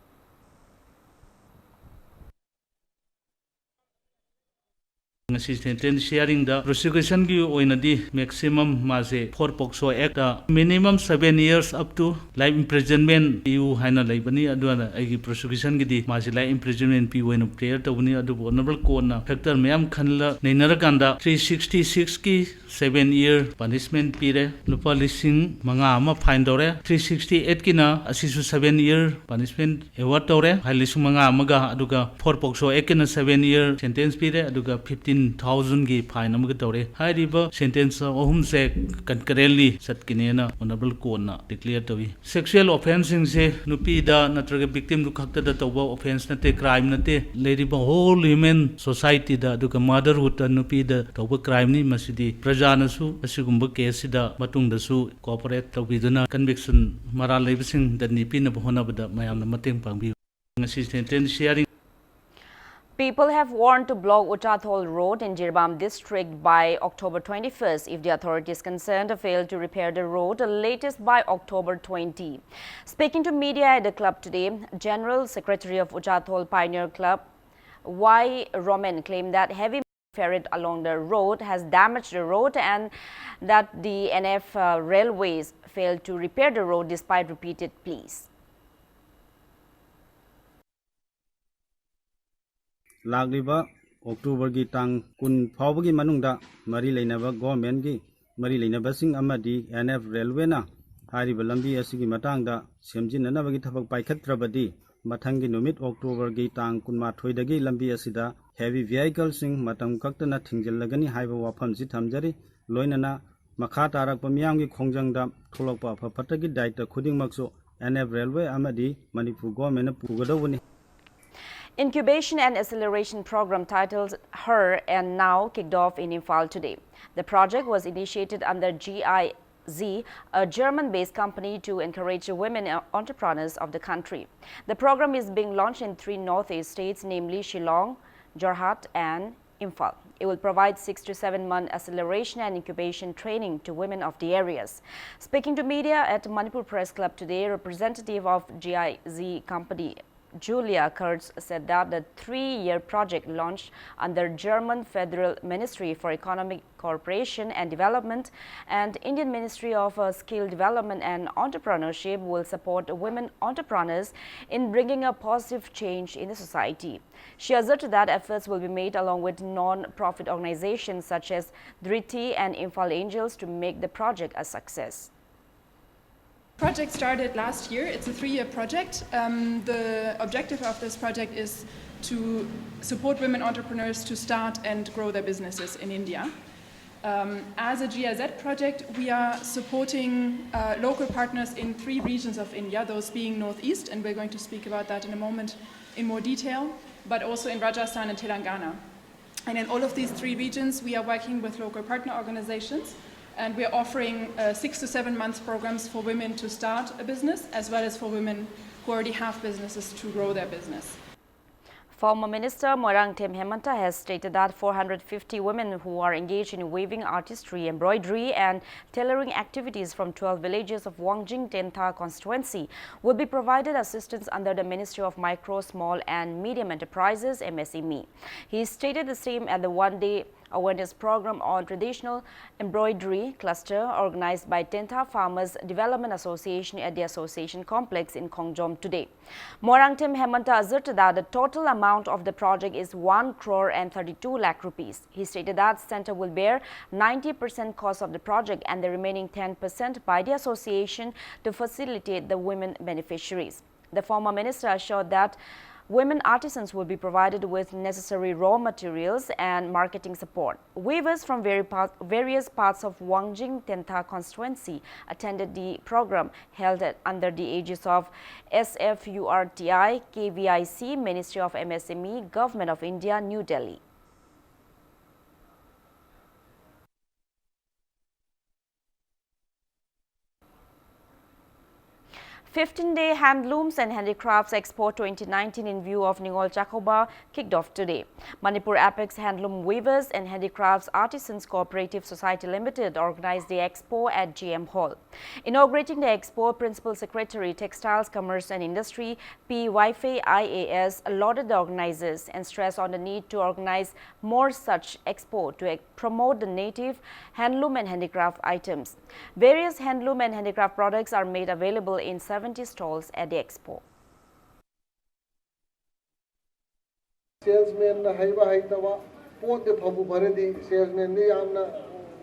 ꯉꯁꯤ sentence ꯍꯤꯌꯥꯔꯤꯡꯗ ꯄ꯭ꯔꯣꯁꯤꯀ꯭ꯌꯨꯁꯟꯒꯤ ꯑꯣꯏꯅꯗꯤ maximum ꯃꯥꯁꯦ for POCSO act minimum seven years up to life imprisonment ꯄꯤꯌꯨ ꯍꯥꯏꯅ ꯂꯩꯕꯅꯤ꯫ ꯑꯗꯨꯅ ꯑꯩꯒꯤ ꯄ꯭ꯔꯣꯁꯤꯀ꯭ꯌꯨꯁꯟꯒꯤꯗꯤ ꯃꯥꯁꯦ ꯂꯥꯏꯐ ꯏꯝꯄ꯭ꯔꯤꯖꯟꯃꯦꯟ ꯄꯤꯌꯨ ꯍꯥꯏꯅ ꯄ꯭ꯔꯦꯌꯔ ꯇꯧꯕꯅꯤ꯫ ꯑꯗꯨꯕꯨ ꯑꯣꯅꯔꯦꯕꯜ ꯀꯣꯔꯠꯅ ꯐꯦꯛꯇꯔ ꯃꯌꯥꯝ ꯈꯜꯂ ꯅꯩꯅꯔꯀꯥꯟꯗ ꯊ꯭ꯔꯤ ꯁꯤꯛꯁꯇꯤ ꯁꯤꯛꯁꯀꯤ ꯁꯕꯦꯟ ꯌꯔ ꯄꯅꯤꯁꯃꯦꯟ ꯄꯤꯔꯦ꯫ ꯂꯨꯄꯥ ꯂꯤꯁꯤꯡ ꯃꯉꯥ ꯑꯃ ꯐꯥꯏꯟ ꯇꯧꯔꯦ꯫ ꯊ꯭ꯔꯤ ꯁꯤꯛꯁꯇꯤ ꯑꯩꯠꯀꯤꯅ ꯑꯁꯤꯁꯨ ꯁꯕꯦꯟ ꯌꯔ ꯄꯅꯤꯁꯃꯦꯟ ꯑꯦꯋꯥꯔꯗ ꯇꯧꯔꯦ꯫ ꯍꯥꯏ ꯂꯤꯁꯤꯡ ꯃꯉꯥ ꯑꯃꯒ, ꯑꯗꯨꯒ ꯐꯣꯔ ꯄꯣꯛꯁꯣ ꯑꯦꯛꯀꯤꯅ ꯁꯕꯦꯟ ꯌꯔ ꯁꯦꯟꯇꯦꯟꯁ ꯄꯤꯔꯦ, ꯑꯗꯨꯒ ꯐꯤꯐꯇꯤꯟ ꯊꯥꯎꯖꯟꯒꯤ ꯐꯥꯏꯟ ꯑꯃꯒ ꯇꯧꯔꯦ꯫ ꯍꯥꯏꯔꯤꯕ ꯁꯦꯟꯇꯦꯟꯁ ꯑꯍꯨꯝꯁꯦ ꯀꯟꯀꯔꯦꯟꯂꯤ ꯆꯠꯀꯅꯦꯅ ꯑꯣꯅꯔꯦꯕꯜ ꯀꯣꯔꯠꯅ ꯗꯤꯀ꯭ꯂꯦꯌꯔ ꯇꯧꯏ꯫ ꯁꯦꯛꯁꯨꯋꯦꯜ ꯑꯣꯐꯦꯟꯁꯁꯤꯡꯁꯦ ꯅꯨꯄꯤꯗ ꯅꯠꯇ꯭ꯔꯒ ꯚꯤꯛꯇꯤꯝꯗꯨ ꯈꯛꯇꯗ ꯇꯧꯕ ꯑꯣꯐꯦꯟꯁ ꯅꯠꯇꯦ, ꯀ꯭ꯔꯥꯏꯝ ꯅꯠꯇꯦ꯫ ꯂꯩꯔꯤꯕ ꯍꯣꯜ ꯍ꯭ꯌꯨꯃꯦꯟ ꯁꯣꯁꯥꯏꯇꯤꯗ ꯑꯗꯨꯒ ꯃꯥꯗꯔꯍꯨꯗꯇ ꯅꯨꯄꯤꯗ ꯇꯧꯕ ꯀ꯭ꯔꯥꯏꯝꯅꯤ꯫ ꯃꯁꯤꯗꯤ ꯄ꯭ꯔꯖꯥꯅꯁꯨ ꯑꯁꯤꯒꯨꯝꯕ ꯀꯦꯁꯁꯤꯗ ꯃꯇꯨꯡꯗꯁꯨ ꯀꯣꯑꯣꯄꯔꯦꯠ ꯇꯧꯕꯤꯗꯨꯅ ꯀꯟꯚꯤꯛꯁꯟ ꯃꯔꯥꯜ ꯂꯩꯕꯁꯤꯡ ꯗꯟꯗꯤ ꯄꯤꯅꯕ ꯍꯣꯠꯅꯕꯗ ꯃꯌꯥꯝꯅ ꯃꯇꯦꯡ ꯄꯥꯡꯕꯤꯌꯨ꯫ ꯉꯁꯤ sentence hearing People have warned to block Uchadhol Road in Jiribam district by October twenty-first if the authorities concerned fail to repair the road latest by October twenty. Speaking to media at the club today, General Secretary of Uchadhol Pioneer Club, Y Roman, claimed that heavy ferried along the road has damaged the road and that the N F uh, railways failed to repair the road despite repeated pleas. ꯂꯥꯛꯂꯤꯕ ꯑꯣꯛꯇꯣꯕꯔꯒꯤ ꯇꯥꯡ ꯀꯨꯟ ꯐꯥꯎꯕꯒꯤ ꯃꯅꯨꯡꯗ ꯃꯔꯤ ꯂꯩꯅꯕ ꯒꯣꯔꯃꯦꯟꯒꯤ ꯃꯔꯤ ꯂꯩꯅꯕꯁꯤꯡ ꯑꯃꯗꯤ ꯑꯦꯟ ꯑꯦꯐ ꯔꯦꯜꯋꯦꯅ ꯍꯥꯏꯔꯤꯕ ꯂꯝꯕꯤ ꯑꯁꯤꯒꯤ ꯃꯇꯥꯡꯗ ꯁꯦꯝꯖꯤꯟꯅꯅꯕꯒꯤ ꯊꯕꯛ ꯄꯥꯏꯈꯠꯇ꯭ꯔꯕꯗꯤ ꯃꯊꯪꯒꯤ ꯅꯨꯃꯤꯠ ꯑꯣꯛꯇꯣꯕꯔꯒꯤ ꯇꯥꯡ ꯀꯨꯟꯃꯥꯊꯣꯏꯗꯒꯤ ꯂꯝꯕꯤ ꯑꯁꯤꯗ ꯍꯦꯚꯤ ꯚꯤꯍꯥꯏꯀꯜꯁꯤꯡ ꯃꯇꯝ ꯀꯛꯇꯅ ꯊꯤꯡꯖꯤꯜꯂꯒꯅꯤ ꯍꯥꯏꯕ ꯋꯥꯐꯝꯁꯤ ꯊꯝꯖꯔꯤ꯫ ꯂꯣꯏꯅꯅ ꯃꯈꯥ ꯇꯥꯔꯛꯄ ꯃꯤꯌꯥꯝꯒꯤ ꯈꯣꯡꯖꯪꯗ ꯊꯣꯛꯂꯛꯄ ꯑꯐ ꯐꯠꯇꯒꯤ ꯗꯥꯏꯇ ꯈꯨꯗꯤꯡꯃꯛꯁꯨ ꯑꯦꯟ ꯑꯦꯐ ꯔꯦꯜꯋꯦ ꯑꯃꯗꯤ ꯃꯅꯤꯄꯨꯔ ꯒꯣꯔꯃꯦꯟꯅ ꯄꯨꯒꯗꯧꯕꯅꯤ꯫ Incubation and Acceleration Program titled Her and Now kicked off in Imphal today. The project was initiated under G I Z, a German-based company to encourage women entrepreneurs of the country. The program is being launched in three Northeast states, namely Shillong, Jorhat, and Imphal. It will provide six to seven month acceleration and incubation training to women of the areas. Speaking to media at Manipur Press Club today, representative of G I Z company Julia Kurz said that the three-year project launched under German Federal Ministry for Economic Cooperation and Development and Indian Ministry of uh, Skill Development and Entrepreneurship will support women entrepreneurs in bringing a positive change in the society. She asserted that efforts will be made along with non-profit organizations such as Dhriti and Imphal Angels to make the project a success. Project started last year. It's a three-year project. Um, the objective of this project is to support women entrepreneurs to start and grow their businesses in India. Um, as a G I Z project, we are supporting uh, local partners in three regions of India, those being Northeast, and we're going to speak about that in a moment in more detail, but also in Rajasthan and Telangana. And in all of these three regions, we are working with local partner organizations, and we're offering uh, six to seven months programs for women to start a business, as well as for women who already have businesses to grow their business. Former Minister Moirangthem Hemanta has stated that four hundred fifty women who are engaged in weaving, artistry, embroidery, and tailoring activities from twelve villages of Wangjing Tentha constituency will be provided assistance under the Ministry of Micro, Small, and Medium Enterprises, M S M E. He stated the same at the one-day awareness program on traditional embroidery cluster organized by Tentha Farmers Development Association at the association complex in Khongjom today. Moirangthem Hemanta asserted that the total amount of the project is one crore and thirty-two lakh rupees. He stated that center will bear ninety percent cost of the project and the remaining ten percent by the association to facilitate the women beneficiaries. The former minister assured that Women artisans will be provided with necessary raw materials and marketing support. Weavers from vari-, pa-, various parts of Wangjing Tentha constituency attended the program held at, under the aegis of S F U R T I, K V I C, Ministry of M S M E, Government of India, New Delhi. Fifteen-day Handlooms and Handicrafts Expo twenty nineteen in view of Ningol Chakouba kicked off today. Manipur Apex Handloom Weavers and Handicrafts Artisans Cooperative Society Limited organized the expo at G M Hall. Inaugurating the expo, Principal Secretary, Textiles, Commerce and Industry, P Waifei I A S, lauded the organizers and stressed on the need to organize more such expo to ex-, promote the native handloom and handicraft items. Various handloom and handicraft products are made available in seventy stalls at the expo. Salesman ꯅ ꯍꯩꯕ ꯍꯩꯇꯕ, ꯄꯣꯠꯇꯤ ꯐꯕꯨ ꯐꯔꯗꯤ salesman ꯗꯤ ꯌꯥꯝꯅ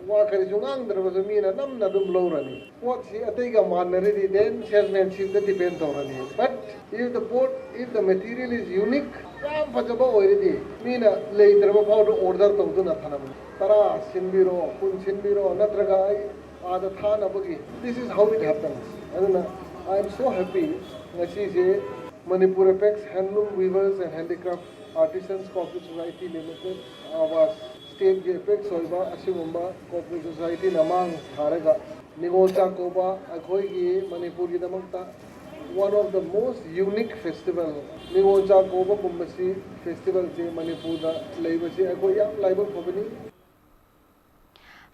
ꯋꯥ ꯀꯔꯤꯁꯨ ꯉꯥꯡꯗ꯭ꯔꯕꯁꯨ ꯃꯤꯅ ꯅꯝꯅ ꯑꯗꯨꯝ ꯂꯧꯔꯅꯤ꯫ ꯄꯣꯠꯁꯤ ꯑꯇꯩꯒ ꯃꯥꯟꯅꯔꯗꯤ then salesmanship ꯇ depend ꯇꯧꯔꯅꯤ꯫ But if the pot, if the material is unique, ꯌꯥꯝ ꯐꯖꯕ ꯑꯣꯏꯔꯗꯤ ꯃꯤꯅ ꯂꯩꯇ꯭ꯔꯕ ꯐꯥꯎꯗ order ꯇꯧꯗꯨꯅ ꯊꯅꯝꯃꯤ꯫ ꯇꯔꯥ ꯁꯤꯟꯕꯤꯔꯣ, ꯀꯨꯟ ꯁꯤꯟꯕꯤꯔꯣ, ꯅꯠꯇ꯭ꯔꯒ ꯑꯩ ꯑꯥꯗ ꯊꯥꯅꯕꯒꯤ꯫ This is how it happens. ꯑꯗꯨꯅ I am so happy ꯉꯁꯤꯁꯦ Manipur Apex Handloom Weavers and Handicraft Artisans Cooperative Society Limited, our state ꯀꯤ apex ꯑꯣꯏꯕ ꯑꯁꯤꯒꯨꯝꯕ cooperative society ꯅ ꯃꯥꯡ ꯊꯥꯔꯒ ꯅꯤꯉꯣꯜ ꯆꯥꯛꯀꯧꯕ ꯑꯩꯈꯣꯏꯒꯤ ꯃꯅꯤꯄꯨꯔꯒꯤꯗꯃꯛꯇ one of the most unique festival, ꯅꯤꯉꯣꯜ ꯆꯥꯛꯀꯧꯕꯒꯨꯝꯕꯁꯤ festival ꯁꯤ ꯃꯅꯤꯄꯨꯔꯗ ꯂꯩꯕꯁꯤ ꯑꯩꯈꯣꯏ ꯌꯥꯝ ꯂꯥꯏꯕꯛ ꯐꯕꯅꯤ꯫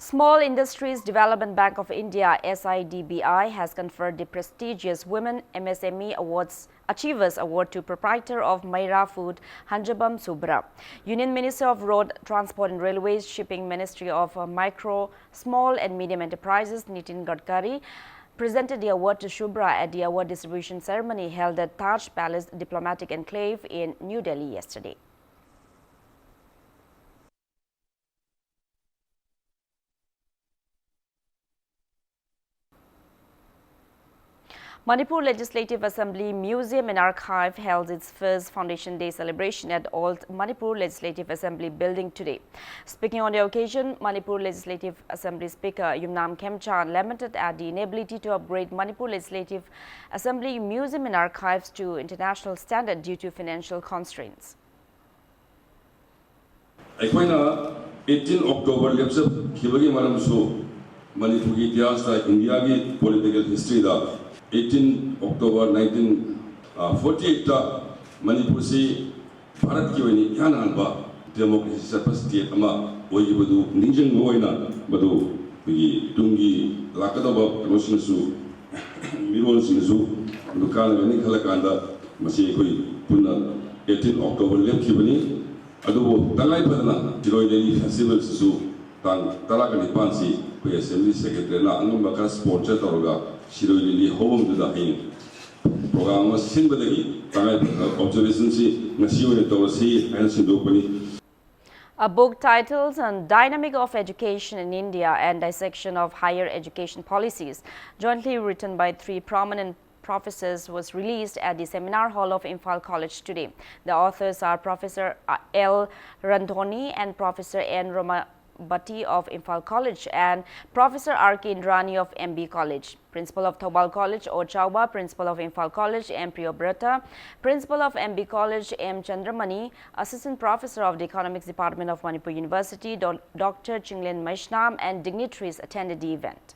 Small Industries Development Bank of India, S I D B I, has conferred the prestigious Women M S M E Awards Achievers Award to proprietor of Maira Food, Hanjabam Subra. Union Minister of Road Transport and Railways, Shipping Ministry of uh, Micro, Small and Medium Enterprises, Nitin Gadkari, presented the award to Shubra at the award distribution ceremony held at Taj Palace Diplomatic Enclave in New Delhi yesterday. Manipur Legislative Assembly Museum and Archive held its first Foundation Day celebration at Old Manipur Legislative Assembly Building today. Speaking on the occasion, Manipur Legislative Assembly Speaker Yumnam Khemchand lamented at the inability to upgrade Manipur Legislative Assembly Museum and Archives to international standard due to financial constraints. ꯑꯩꯈꯣꯏꯅ eighteen October ꯂꯦꯞꯆꯈꯤꯕꯒꯤ ꯃꯔꯝꯁꯨ ꯃꯅꯤꯄꯨꯔꯒꯤ ꯏꯇꯤꯍꯥꯁꯇ, ꯏꯟꯗꯤꯌꯥꯒꯤ political historyꯗ eighteen October nineteen forty eightꯇ ꯃꯅꯤꯄꯨꯔꯁꯤ ꯚꯥꯔꯠꯀꯤ ꯑꯣꯏꯅ ꯏꯍꯥꯟ ꯍꯥꯟꯕ democracy ꯆꯠꯄ state ꯑꯃ ꯑꯣꯏꯈꯤꯕꯗꯨ ꯅꯤꯡꯁꯤꯡꯕ ꯑꯣꯏꯅ ꯃꯗꯨ ꯑꯩꯈꯣꯏꯒꯤ ꯇꯨꯡꯒꯤ ꯂꯥꯛꯀꯗꯧꯕ ꯀꯩꯅꯣꯁꯤꯡꯅꯁꯨ, ꯃꯤꯔꯣꯜꯁꯤꯡꯅꯁꯨ ꯃꯗꯨ ꯀꯥꯟꯅꯒꯅꯤ ꯈꯜꯂꯀꯥꯟꯗ ꯃꯁꯤ ꯑꯩꯈꯣꯏ ꯄꯨꯟꯅ eighteen October ꯂꯦꯞꯈꯤꯕꯅꯤ꯫ ꯑꯗꯨꯕꯨ ꯇꯉꯥꯏ ꯐꯗꯅ ꯁꯤꯔꯣꯏ ꯂꯤꯂꯤ festivalꯁꯤꯁꯨ ꯇꯥꯡ ꯇꯔꯥꯒ ꯅꯤꯄꯥꯟꯁꯤ ꯑꯩꯈꯣꯏ Assembly Secretaryꯅ ꯑꯉꯝꯕ ꯈꯔ sponsor ꯇꯧꯔꯒ ꯁꯤꯔꯣꯏ ꯂꯤꯂꯤ ꯍꯧꯐꯝꯗꯨꯗ ꯍꯌꯦꯡ program ꯑꯃ ꯁꯤꯟꯕꯗꯒꯤ ꯇꯉꯥꯏ ꯐꯗꯅ observationꯁꯤ ꯉꯁꯤ ꯑꯣꯏꯅ ꯇꯧꯔꯁꯤ ꯍꯥꯏꯅ ꯁꯤꯟꯗꯣꯛꯄꯅꯤ꯫ A book titled On Dynamic of Education in India and Dissection of Higher Education Policies, jointly written by three prominent professors, was released at the Seminar Hall of Imphal College today. The authors are Professor L Ranthony and Professor N Romabati of Imphal College and Professor R K Indrani of M B College. Principal of Thoubal College, O Chauba, Principal of Imphal College, M Priyobrata, Principal of M B College, M Chandramani, Assistant Professor of the Economics Department of Manipur University, Doctor Chinglen Maishnam, and dignitaries attended the event.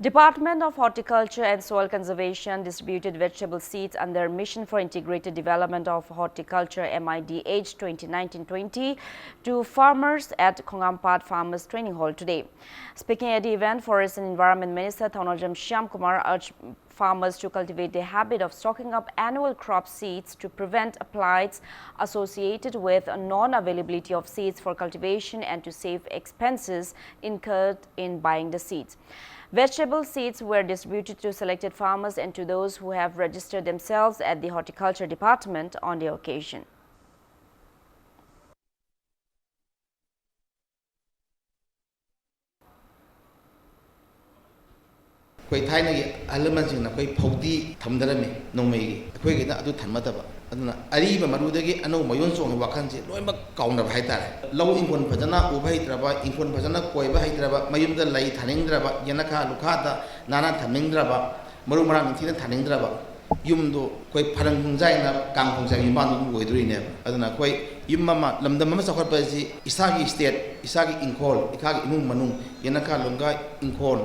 Department of Horticulture and Soil Conservation distributed vegetable seeds under Mission for Integrated Development of Horticulture, M I D H, twenty nineteen twenty to farmers at Khongampat Farmers Training Hall today. Speaking at the event, Forest and Environment Minister Thounaojam Shyamkumar urged farmers to cultivate the habit of stocking up annual crop seeds to prevent blights associated with non-availability of seeds for cultivation and to save expenses incurred in buying the seeds. Vegetable seeds were distributed to selected farmers and to those who have registered themselves at the Horticulture Department on the occasion. ꯑꯩꯈꯣꯏ ꯊꯥꯏꯅꯒꯤ ꯑꯍꯜ ꯂꯃꯟꯁꯤꯡꯅ ꯑꯩꯈꯣꯏ ꯐꯧꯗꯤ ꯊꯝꯗꯔꯝꯃꯤ ꯅꯣꯡꯃꯩꯒꯤ, ꯑꯩꯈꯣꯏꯒꯤꯅ ꯑꯗꯨ ꯊꯝꯅꯗꯕ꯫ ꯑꯗꯨꯅ ꯑꯔꯤꯕ ꯃꯔꯨꯗꯒꯤ ꯑꯅꯧꯕ ꯃꯌꯣꯟ ꯆꯣꯡꯉꯤ ꯋꯥꯈꯜꯁꯦ ꯂꯣꯏꯅꯃꯛ ꯀꯥꯎꯅꯕ ꯍꯥꯏꯇꯥꯔꯦ꯫ ꯂꯧ ꯏꯪꯈꯣꯜ ꯐꯖꯅ ꯎꯕ ꯍꯩꯇ꯭ꯔꯕ, ꯏꯪꯈꯣꯜ ꯐꯖꯅ ꯀꯣꯏꯕ ꯍꯩꯇ꯭ꯔꯕ, ꯃꯌꯨꯝꯗ ꯂꯩ ꯊꯥꯅꯤꯡꯗ꯭ꯔꯕ, ꯌꯦꯅꯈꯥ ꯂꯨꯈꯥꯗ ꯅꯥꯟꯅ ꯊꯝꯅꯤꯡꯗ꯭ꯔꯕ, ꯃꯔꯨ ꯃꯔꯥꯡ ꯅꯤꯡꯊꯤꯅ ꯊꯥꯅꯤꯡꯗ꯭ꯔꯕ, ꯌꯨꯝꯗꯣ ꯑꯩꯈꯣꯏ ꯐꯔꯪ ꯅꯨꯡꯖꯥꯏꯅ ꯀꯥꯡ ꯈꯣꯡꯖꯥꯏ ꯌꯨꯝꯕꯥꯟꯗꯨ ꯑꯗꯨꯝ ꯑꯣꯏꯗꯣꯔꯤꯅꯦꯕ꯫ ꯑꯗꯨꯅ ꯑꯩꯈꯣꯏ ꯌꯨꯝ ꯑꯃ, ꯂꯝꯗꯝ ꯑꯃ ꯆꯥꯎꯈꯠꯄ ꯑꯁꯤ ꯏꯁꯥꯒꯤ ꯏꯁꯇꯦꯠ, ꯏꯁꯥꯒꯤ ꯏꯪꯈꯣꯜ, ꯏꯁꯥꯒꯤ ꯏꯃꯨꯡ ꯃꯅꯨꯡ, ꯌꯦꯅꯈꯥ ꯂꯨꯡꯒꯥ ꯏꯪꯈꯣꯜ,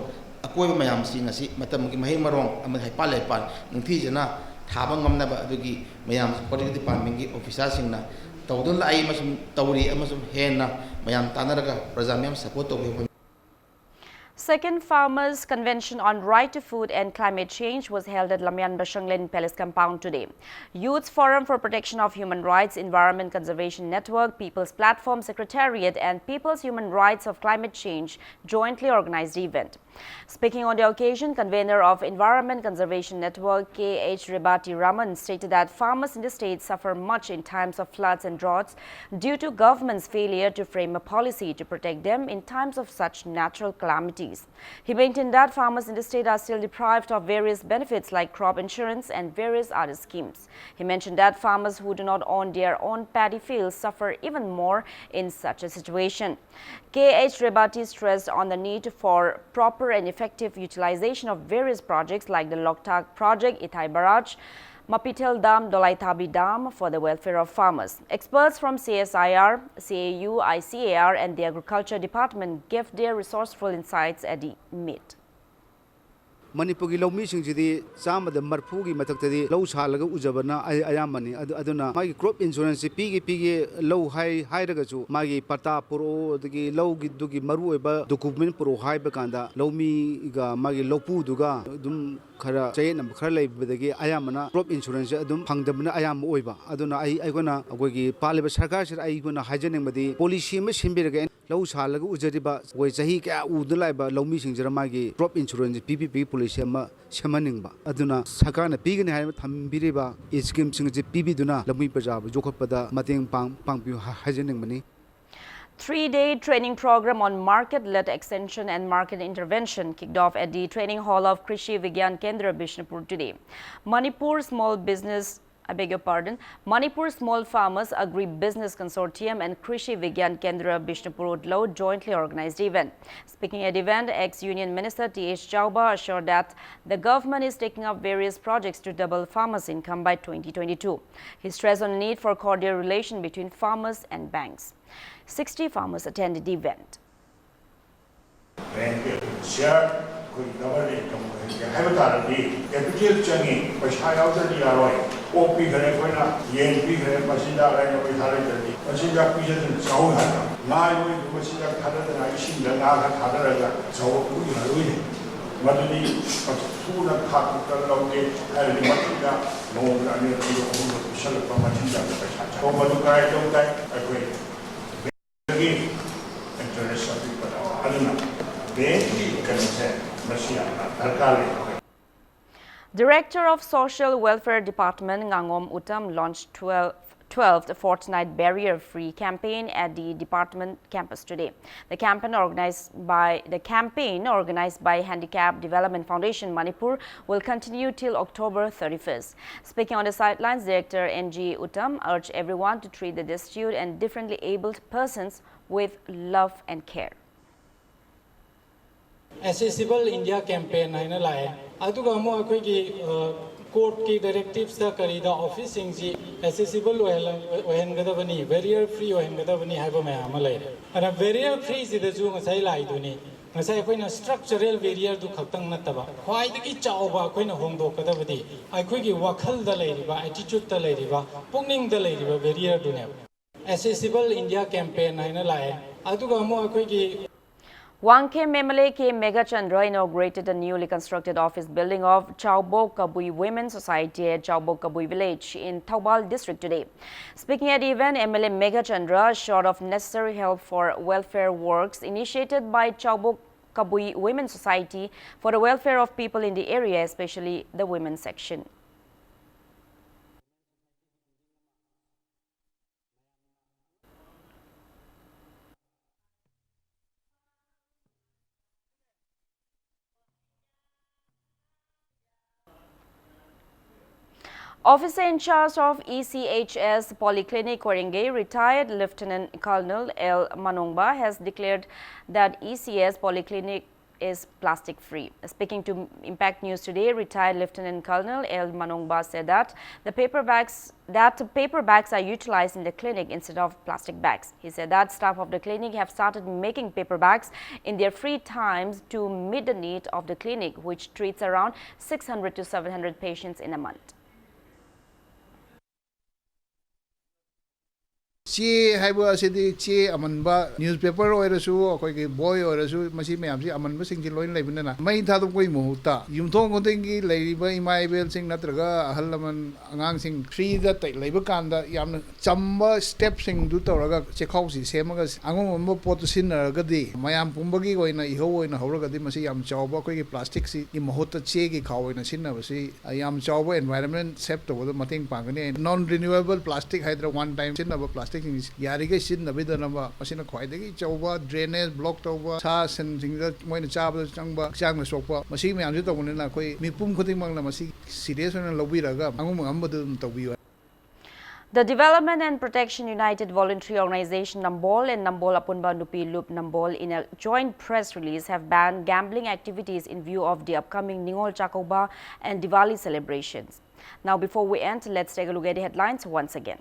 ꯑꯀꯣꯏꯕ ꯃꯌꯥꯝꯁꯤꯡ ꯑꯁꯤ ꯃꯇꯝꯒꯤ ꯃꯍꯩ ꯃꯔꯣꯡ ꯑꯃꯗꯤ ꯍꯩꯄꯥꯜ ꯂꯩꯄꯥꯜ ꯅꯤꯡꯊꯤꯖꯅ ꯊꯥꯕ ꯉꯝꯅꯕ ꯑꯗꯨꯒꯤ ꯃꯌꯥꯝ ꯄꯣꯂꯤꯇꯤꯀꯦꯜ ꯗꯤꯄꯥꯔꯠꯃꯦꯟꯒꯤ ꯑꯣꯐꯤꯁꯥꯔꯁꯤꯡꯅ ꯇꯧꯗꯨꯅ ꯂꯥꯛꯏ ꯑꯃꯁꯨꯡ ꯇꯧꯔꯤ ꯑꯃꯁꯨꯡ ꯍꯦꯟꯅ ꯃꯌꯥꯝ ꯇꯥꯟꯅꯔꯒ ꯄ꯭ꯔꯖꯥ ꯃꯌꯥꯝ ꯁꯄꯣꯔꯠ ꯇꯧꯕꯤꯌꯨ꯫ Second Farmers Convention on Right to Food and Climate Change was held at Lamyan Bashanglen Palace compound today. Youth Forum for Protection of Human Rights, Environment Conservation Network, People's Platform Secretariat, and People's Human Rights of Climate Change jointly organized the event. Speaking on the occasion, convener of Environment Conservation Network, K H Rebati Raman, stated that farmers in the state suffer much in times of floods and droughts due to government's failure to frame a policy to protect them in times of such natural calamities. He maintained that farmers in the state are still deprived of various benefits like crop insurance and various other schemes. He mentioned that farmers who do not own their own paddy fields suffer even more in such a situation. K H Rebati stressed on the need for proper and effective utilization of various projects like the Loktak Project, Ithai Barrage, Mapitel Dam, Dolaithabi Dam for the welfare of farmers. Experts from C S I R, C A U, I C A R, and the Agriculture Department gave their resourceful insights at the meet. ꯃꯅꯤꯄꯨꯔꯒꯤ ꯂꯧꯃꯤꯁꯤꯡꯁꯤꯗꯤ ꯆꯥꯝꯃꯗ ꯃꯔꯤꯐꯨꯒꯤ ꯃꯊꯛꯇꯗꯤ ꯂꯧ ꯁꯥꯜꯂꯒ ꯎꯖꯕꯅ ꯑꯩ ꯑꯌꯥꯝꯕꯅꯤ꯫ ꯑꯗꯨ, ꯑꯗꯨꯅ ꯃꯥꯒꯤ crop ꯏꯟꯁꯨꯔꯦꯟꯁꯁꯤ ꯄꯤꯒꯦ ꯄꯤꯒꯦ ꯂꯧ ꯍꯥꯏ, ꯍꯥꯏꯔꯒꯁꯨ ꯃꯥꯒꯤ ꯄꯇꯥ ꯄꯨꯔꯛꯑꯣ, ꯑꯗꯒꯤ ꯂꯧꯒꯤꯗꯨꯒꯤ ꯃꯔꯨ ꯑꯣꯏꯕ ꯗꯣꯀꯨꯃꯦꯟ ꯄꯨꯔꯛꯑꯣ ꯍꯥꯏꯕ ꯀꯥꯟꯗ ꯂꯧꯃꯤꯒ ꯃꯥꯒꯤ ꯂꯧꯄꯨꯗꯨꯒ ꯑꯗꯨꯝ ꯈꯔ ꯆꯌꯦꯠꯅꯕ ꯈꯔ ꯂꯩꯕꯗꯒꯤ ꯑꯌꯥꯝꯕꯅ ꯀ꯭ꯔꯣꯞ ꯏꯟꯁꯨꯔꯦꯟꯁꯁꯦ ꯑꯗꯨꯝ ꯐꯪꯗꯕꯅ ꯑꯌꯥꯝꯕ ꯑꯣꯏꯕ꯫ ꯑꯗꯨꯅ ꯑꯩ, ꯑꯩꯈꯣꯏꯅ ꯑꯩꯈꯣꯏꯒꯤ ꯄꯥꯜꯂꯤꯕ ꯁꯔꯀꯥꯔꯁꯤꯗ ꯑꯩꯈꯣꯏꯅ ꯍꯥꯏꯖꯅꯤꯡꯕꯗꯤ ꯄꯣꯂꯤꯁꯤ ꯑꯃ ꯁꯦꯝꯕꯤꯔꯒ ꯂꯧ ꯁꯥꯜꯂꯒ ꯎꯖꯔꯤꯕ ꯑꯩꯈꯣꯏ ꯆꯍꯤ ꯀꯌꯥ ꯎꯗꯅ ꯂꯥꯛꯏꯕ ꯂꯧꯃꯤꯁꯤꯡꯁꯤꯗ ꯃꯥꯒꯤ ꯀ꯭ꯔꯣꯞ ꯏꯟꯁꯨꯔꯦꯟꯁ ꯄꯤꯕꯤꯕꯒꯤ ꯄꯣꯂꯤꯁꯤ ꯑꯃ ꯁꯦꯝꯍꯟꯅꯤꯡꯕ꯫ ꯑꯗꯨꯅ ꯁꯔꯀꯥꯔꯅ ꯄꯤꯒꯅꯤ ꯍꯥꯏꯅ ꯊꯝꯕꯤꯔꯤꯕ ꯏꯁꯀꯤꯝꯁꯤꯡ ꯑꯁꯤ ꯄꯤꯕꯤꯗꯨꯅ ꯂꯧꯃꯤ ꯄ꯭ꯔꯖꯥꯕꯨ ꯌꯣꯛꯈꯠꯄꯗ ꯃꯇꯦꯡ ꯄꯥꯡ-, ꯄꯥꯡꯕꯤꯌꯨ ꯍꯥꯏ-, ꯍꯥꯏꯖꯅꯤꯡꯕꯅꯤ꯫ Three-day training program on market-led extension and market intervention kicked off at the training hall of Krishi Vigyan Kendra Bishnupur today. Manipur Small Business, I beg your pardon, Manipur Small Farmers Agri-Business Consortium and Krishi Vigyan Kendra Bishnupur Udlo jointly organized the event. Speaking at the event, ex-Union Minister T H Chauba assured that the government is taking up various projects to double farmers' income by twenty twenty-two. He stressed on the need for cordial relation between farmers and banks. Sixty farmers attended the event. ꯕꯦꯡꯛꯀꯤ ꯑꯩꯈꯣꯏꯒꯤ share, ꯑꯩꯈꯣꯏꯒꯤ double income ꯑꯣꯏꯍꯟꯒꯦ ꯍꯥꯏꯕ ꯇꯥꯔꯗꯤ capital ꯆꯪꯉꯤ, ꯄꯩꯁꯥ ꯌꯥꯎꯗ꯭ꯔꯗꯤ ꯌꯥꯔꯣꯏ꯫ ꯑꯣꯛ ꯄꯤꯈ꯭ꯔꯦ ꯑꯩꯈꯣꯏꯅ, ꯌꯦꯟ ꯄꯤꯈ꯭ꯔꯦ, ꯃꯆꯤꯟꯖꯥꯛ ꯂꯩꯅ ꯄꯩꯁꯥ ꯂꯩꯇ꯭ꯔꯗꯤ ꯃꯆꯤꯟꯖꯥꯛ ꯄꯤꯖꯗꯅ ꯆꯥꯎꯍꯜ ꯍꯥꯏꯕ꯫ ꯉꯥ ꯌꯣꯛꯏꯗꯨ ꯃꯆꯤꯟꯖꯥꯛ ꯊꯥꯗꯗꯅ ꯏꯁꯤꯡꯗ ꯉꯥ ꯈꯔ ꯊꯥꯗꯔꯒ ꯆꯥꯎꯍꯜꯂꯨ ꯌꯥꯔꯣꯏꯅꯦ꯫ ꯃꯗꯨꯗꯤ ꯊꯨꯅ ꯊꯥ ꯇꯔꯨꯛꯇ ꯂꯧꯒꯦ ꯍꯥꯏꯔꯗꯤ ꯃꯆꯤꯟꯖꯥꯛ ꯅꯣꯡꯃꯗ ꯑꯅꯤꯔꯛ ꯑꯅꯤꯔꯛ ꯑꯍꯨꯝꯂꯛ ꯄꯤꯁꯜꯂꯛꯄ ꯃꯆꯤꯟꯖꯥꯛꯇ ꯄꯩꯁꯥ ꯆꯪꯉꯤ꯫ ꯃꯗꯨ ꯀꯗꯥꯏ ꯇꯧ ꯇꯥꯏ? ꯑꯩꯈꯣꯏ ꯒꯤ ꯏꯟꯇꯔꯦꯁ ꯑꯄꯤꯛꯄꯗ꯫ ꯑꯗꯨꯅ ꯕꯦꯡꯀꯤ ꯀꯩꯅꯣꯁꯦ ꯃꯁꯤ ꯌꯥꯝꯅ ꯗꯔꯀꯥꯔ ꯂꯩ꯫ Director of Social Welfare Department Ngangom Uttam launched twelve, twelfth Fortnight Barrier Free campaign at the department campus today. The campaign organized by, the campaign organized by Handicap Development Foundation Manipur will continue till October thirty-first. Speaking on the sidelines, Director N G Uttam urged everyone to treat the destitute and differently abled persons with love and care. Accessible India campaign ꯍꯥꯏꯅ ꯂꯥꯛꯑꯦ꯫ ꯑꯗꯨꯒ ꯑꯃꯨꯛ ꯑꯩꯈꯣꯏꯒꯤ ꯀꯣꯔꯠꯀꯤ ꯗꯥꯏꯔꯦꯛꯇꯤꯞꯁꯇ ꯀꯔꯤꯗ ꯑꯣꯐꯤꯁꯁꯤꯡꯁꯤ ꯑꯦꯁꯦꯁꯤꯕꯜ ꯑꯣꯏꯍꯟꯒꯗꯕꯅꯤ, barrier free ꯑꯣꯏꯍꯟꯒꯗꯕꯅꯤ ꯍꯥꯏꯕ ꯃꯌꯥꯝ ꯑꯃ ꯂꯩꯔꯦ꯫ ꯑꯗꯨꯅ ꯕꯦꯔꯤꯌꯔ ꯐ꯭ꯔꯤꯁꯤꯗꯁꯨ ꯉꯁꯥꯏ ꯂꯥꯛꯏꯗꯨꯅꯤ, ꯉꯁꯥꯏ ꯑꯩꯈꯣꯏꯅ ꯁ꯭ꯇ꯭ꯔꯛꯆꯔꯦꯜ ꯕꯦꯔꯤꯌꯔꯗꯨ ꯈꯛꯇꯪ ꯅꯠꯇꯕ, ꯈ꯭ꯋꯥꯏꯗꯒꯤ ꯆꯥꯎꯕ ꯑꯩꯈꯣꯏꯅ ꯍꯣꯡꯗꯣꯛꯀꯗꯕꯗꯤ ꯑꯩꯈꯣꯏꯒꯤ ꯋꯥꯈꯜꯗ ꯂꯩꯔꯤꯕ, ꯑꯦꯇꯤꯆꯨꯠꯇ ꯂꯩꯔꯤꯕ, ꯄꯨꯛꯅꯤꯡꯗ ꯂꯩꯔꯤꯕ ꯕꯦꯔꯤꯌꯔꯗꯨꯅꯦꯕ꯫ Accessible India campaign ꯍꯥꯏꯅ ꯂꯥꯛꯑꯦ꯫ ꯑꯗꯨꯒ ꯑꯃꯨꯛ ꯑꯩꯈꯣꯏꯒꯤ Wangkhem M L A K Meghachandra inaugurated a newly constructed office building of Chaubok Kabui Women Society at Chaubok Kabui Village in Thoubal District today. Speaking at the event, M L A Meghachandra assured of necessary help for welfare works initiated by Chaubok Kabui Women Society for the welfare of people in the area, especially the women section. Officer in charge of E C H S Polyclinic Koirengei, retired Lieutenant Colonel L Manongba, has declared that E C S Polyclinic is plastic free. Speaking to Impact News Today, retired Lieutenant Colonel L Manongba said that the paper bags that paper bags are utilized in the clinic instead of plastic bags. He said that staff of the clinic have started making paper bags in their free times to meet the need of the clinic, which treats around six hundred to seven hundred patients in a month. ꯆꯦ ꯍꯥꯏꯕ ꯑꯁꯤꯗꯤ ꯆꯦ ꯑꯃꯟꯕ, newspaper ꯑꯣꯏꯔꯁꯨ, ꯑꯩꯈꯣꯏꯒꯤ ꯕꯣꯏ ꯑꯣꯏꯔꯁꯨ, ꯃꯁꯤ ꯃꯌꯥꯝꯁꯤ ꯑꯃꯟꯕꯁꯤꯡꯁꯤ ꯂꯣꯏꯅ ꯂꯩꯕꯅꯤꯅ, ꯃꯩ ꯊꯥꯗꯣꯛꯄꯒꯤ ꯃꯍꯨꯠꯇ ꯌꯨꯝꯊꯣꯡ ꯈꯨꯗꯤꯡꯒꯤ ꯂꯩꯔꯤꯕ ꯏꯃꯥ ꯏꯕꯦꯜꯁꯤꯡ ꯅꯠꯇ꯭ꯔꯒ ꯑꯍꯜ ꯂꯃꯟ, ꯑꯉꯥꯡꯁꯤꯡ ꯐ꯭ꯔꯤꯗ ꯇ-, ꯂꯩꯕ ꯀꯥꯟꯗ ꯌꯥꯝꯅ ꯆꯝꯕ ꯁ꯭ꯇꯦꯞꯁꯤꯡꯗꯨ ꯇꯧꯔꯒ ꯆꯦꯈꯥꯎꯁꯤ ꯁꯦꯝꯃꯒ ꯑꯉꯝ ꯑꯉꯝꯕ ꯄꯣꯠꯇꯨ ꯁꯤꯖꯤꯟꯅꯔꯒꯗꯤ, ꯃꯌꯥꯝ ꯄꯨꯝꯕꯒꯤ ꯑꯣꯏꯅ ꯏꯍꯧ ꯑꯣꯏꯅ ꯍꯧꯔꯒꯗꯤ, ꯃꯁꯤ ꯌꯥꯝ ꯆꯥꯎꯕ ꯑꯩꯈꯣꯏꯒꯤ ꯄ꯭ꯂꯥꯁꯇꯤꯛꯁꯤꯒꯤ ꯃꯍꯨꯠꯇ ꯆꯦꯒꯤ ꯈꯥꯎ ꯑꯣꯏꯅ ꯁꯤꯖꯤꯟꯅꯕꯁꯤ ꯌꯥꯝ ꯆꯥꯎꯕ environment save ꯇꯧꯕꯗ ꯃꯇꯦꯡ ꯄꯥꯡꯒꯅꯤ꯫ Non renewable plastic ꯍꯥꯏꯗ꯭ꯔꯥ, one time ꯁꯤꯖꯤꯟꯅꯕ ꯄ꯭ꯂꯥꯁꯇꯤꯛꯁꯤꯡꯁꯤ ꯌꯥꯔꯤꯈꯩ ꯁꯤꯖꯤꯟꯅꯕꯤꯗꯅꯕ, ꯃꯁꯤꯅ ꯈ꯭ꯋꯥꯏꯗꯒꯤ ꯆꯥꯎꯕ drainage block ꯇꯧꯕ, ꯁꯥ ꯁꯟꯁꯤꯡꯗ ꯃꯣꯏꯅ ꯆꯥꯕꯗ ꯆꯪꯕ, ꯍꯛꯆꯥꯡꯗ ꯁꯣꯛꯄ, ꯃꯁꯤ ꯃꯌꯥꯝꯁꯤ ꯇꯧꯕꯅꯤꯅ ꯑꯩꯈꯣꯏ ꯃꯤꯄꯨꯝ ꯈꯨꯗꯤꯡꯃꯛꯅ ꯃꯁꯤ serious ꯑꯣꯏꯅ ꯂꯧꯕꯤꯔꯒ ꯑꯉꯝ ꯑꯉꯝꯕꯗꯨ ꯑꯗꯨꯝ ꯇꯧꯕꯤꯌꯨ꯫ The Development and Protection United Voluntary Organization Nambol and Nambol Apunba Nupi Lup Nambol, in a joint press release, have banned gambling activities in view of the upcoming Ningol Chakouba and Diwali celebrations. Now, before we end, let's take a look at the headlines once again.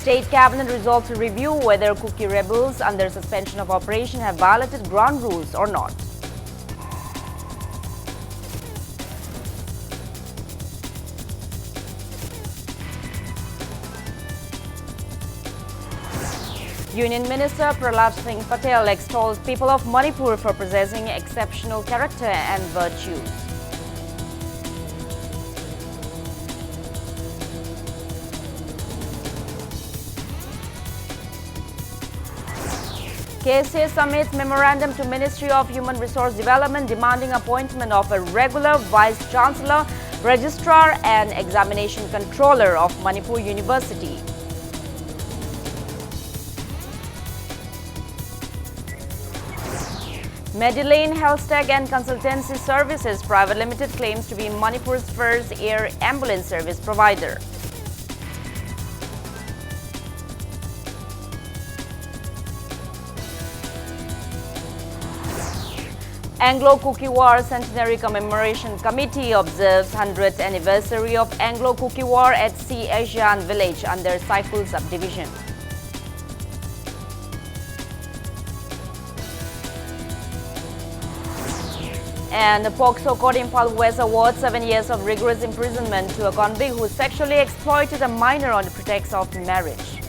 State Cabinet resolved to review whether Kuki rebels under suspension of operation have violated ground rules or not. Union Minister Prahlad Singh Patel extols people of Manipur for possessing exceptional character and virtues. K S A submits memorandum to Ministry of Human Resource Development demanding appointment of a regular Vice Chancellor, Registrar and Examination Controller of Manipur University. Medilane Health Tech and Consultancy Services Private Limited claims to be Manipur's first air ambulance service provider. Anglo-Kuki War Centenary Commemoration Committee observes hundredth anniversary of Anglo-Kuki War at C Asian Village under Saikul subdivision. And the POCSO Court Imphal West awards seven years of rigorous imprisonment to a convict who sexually exploited a minor on the pretext of marriage.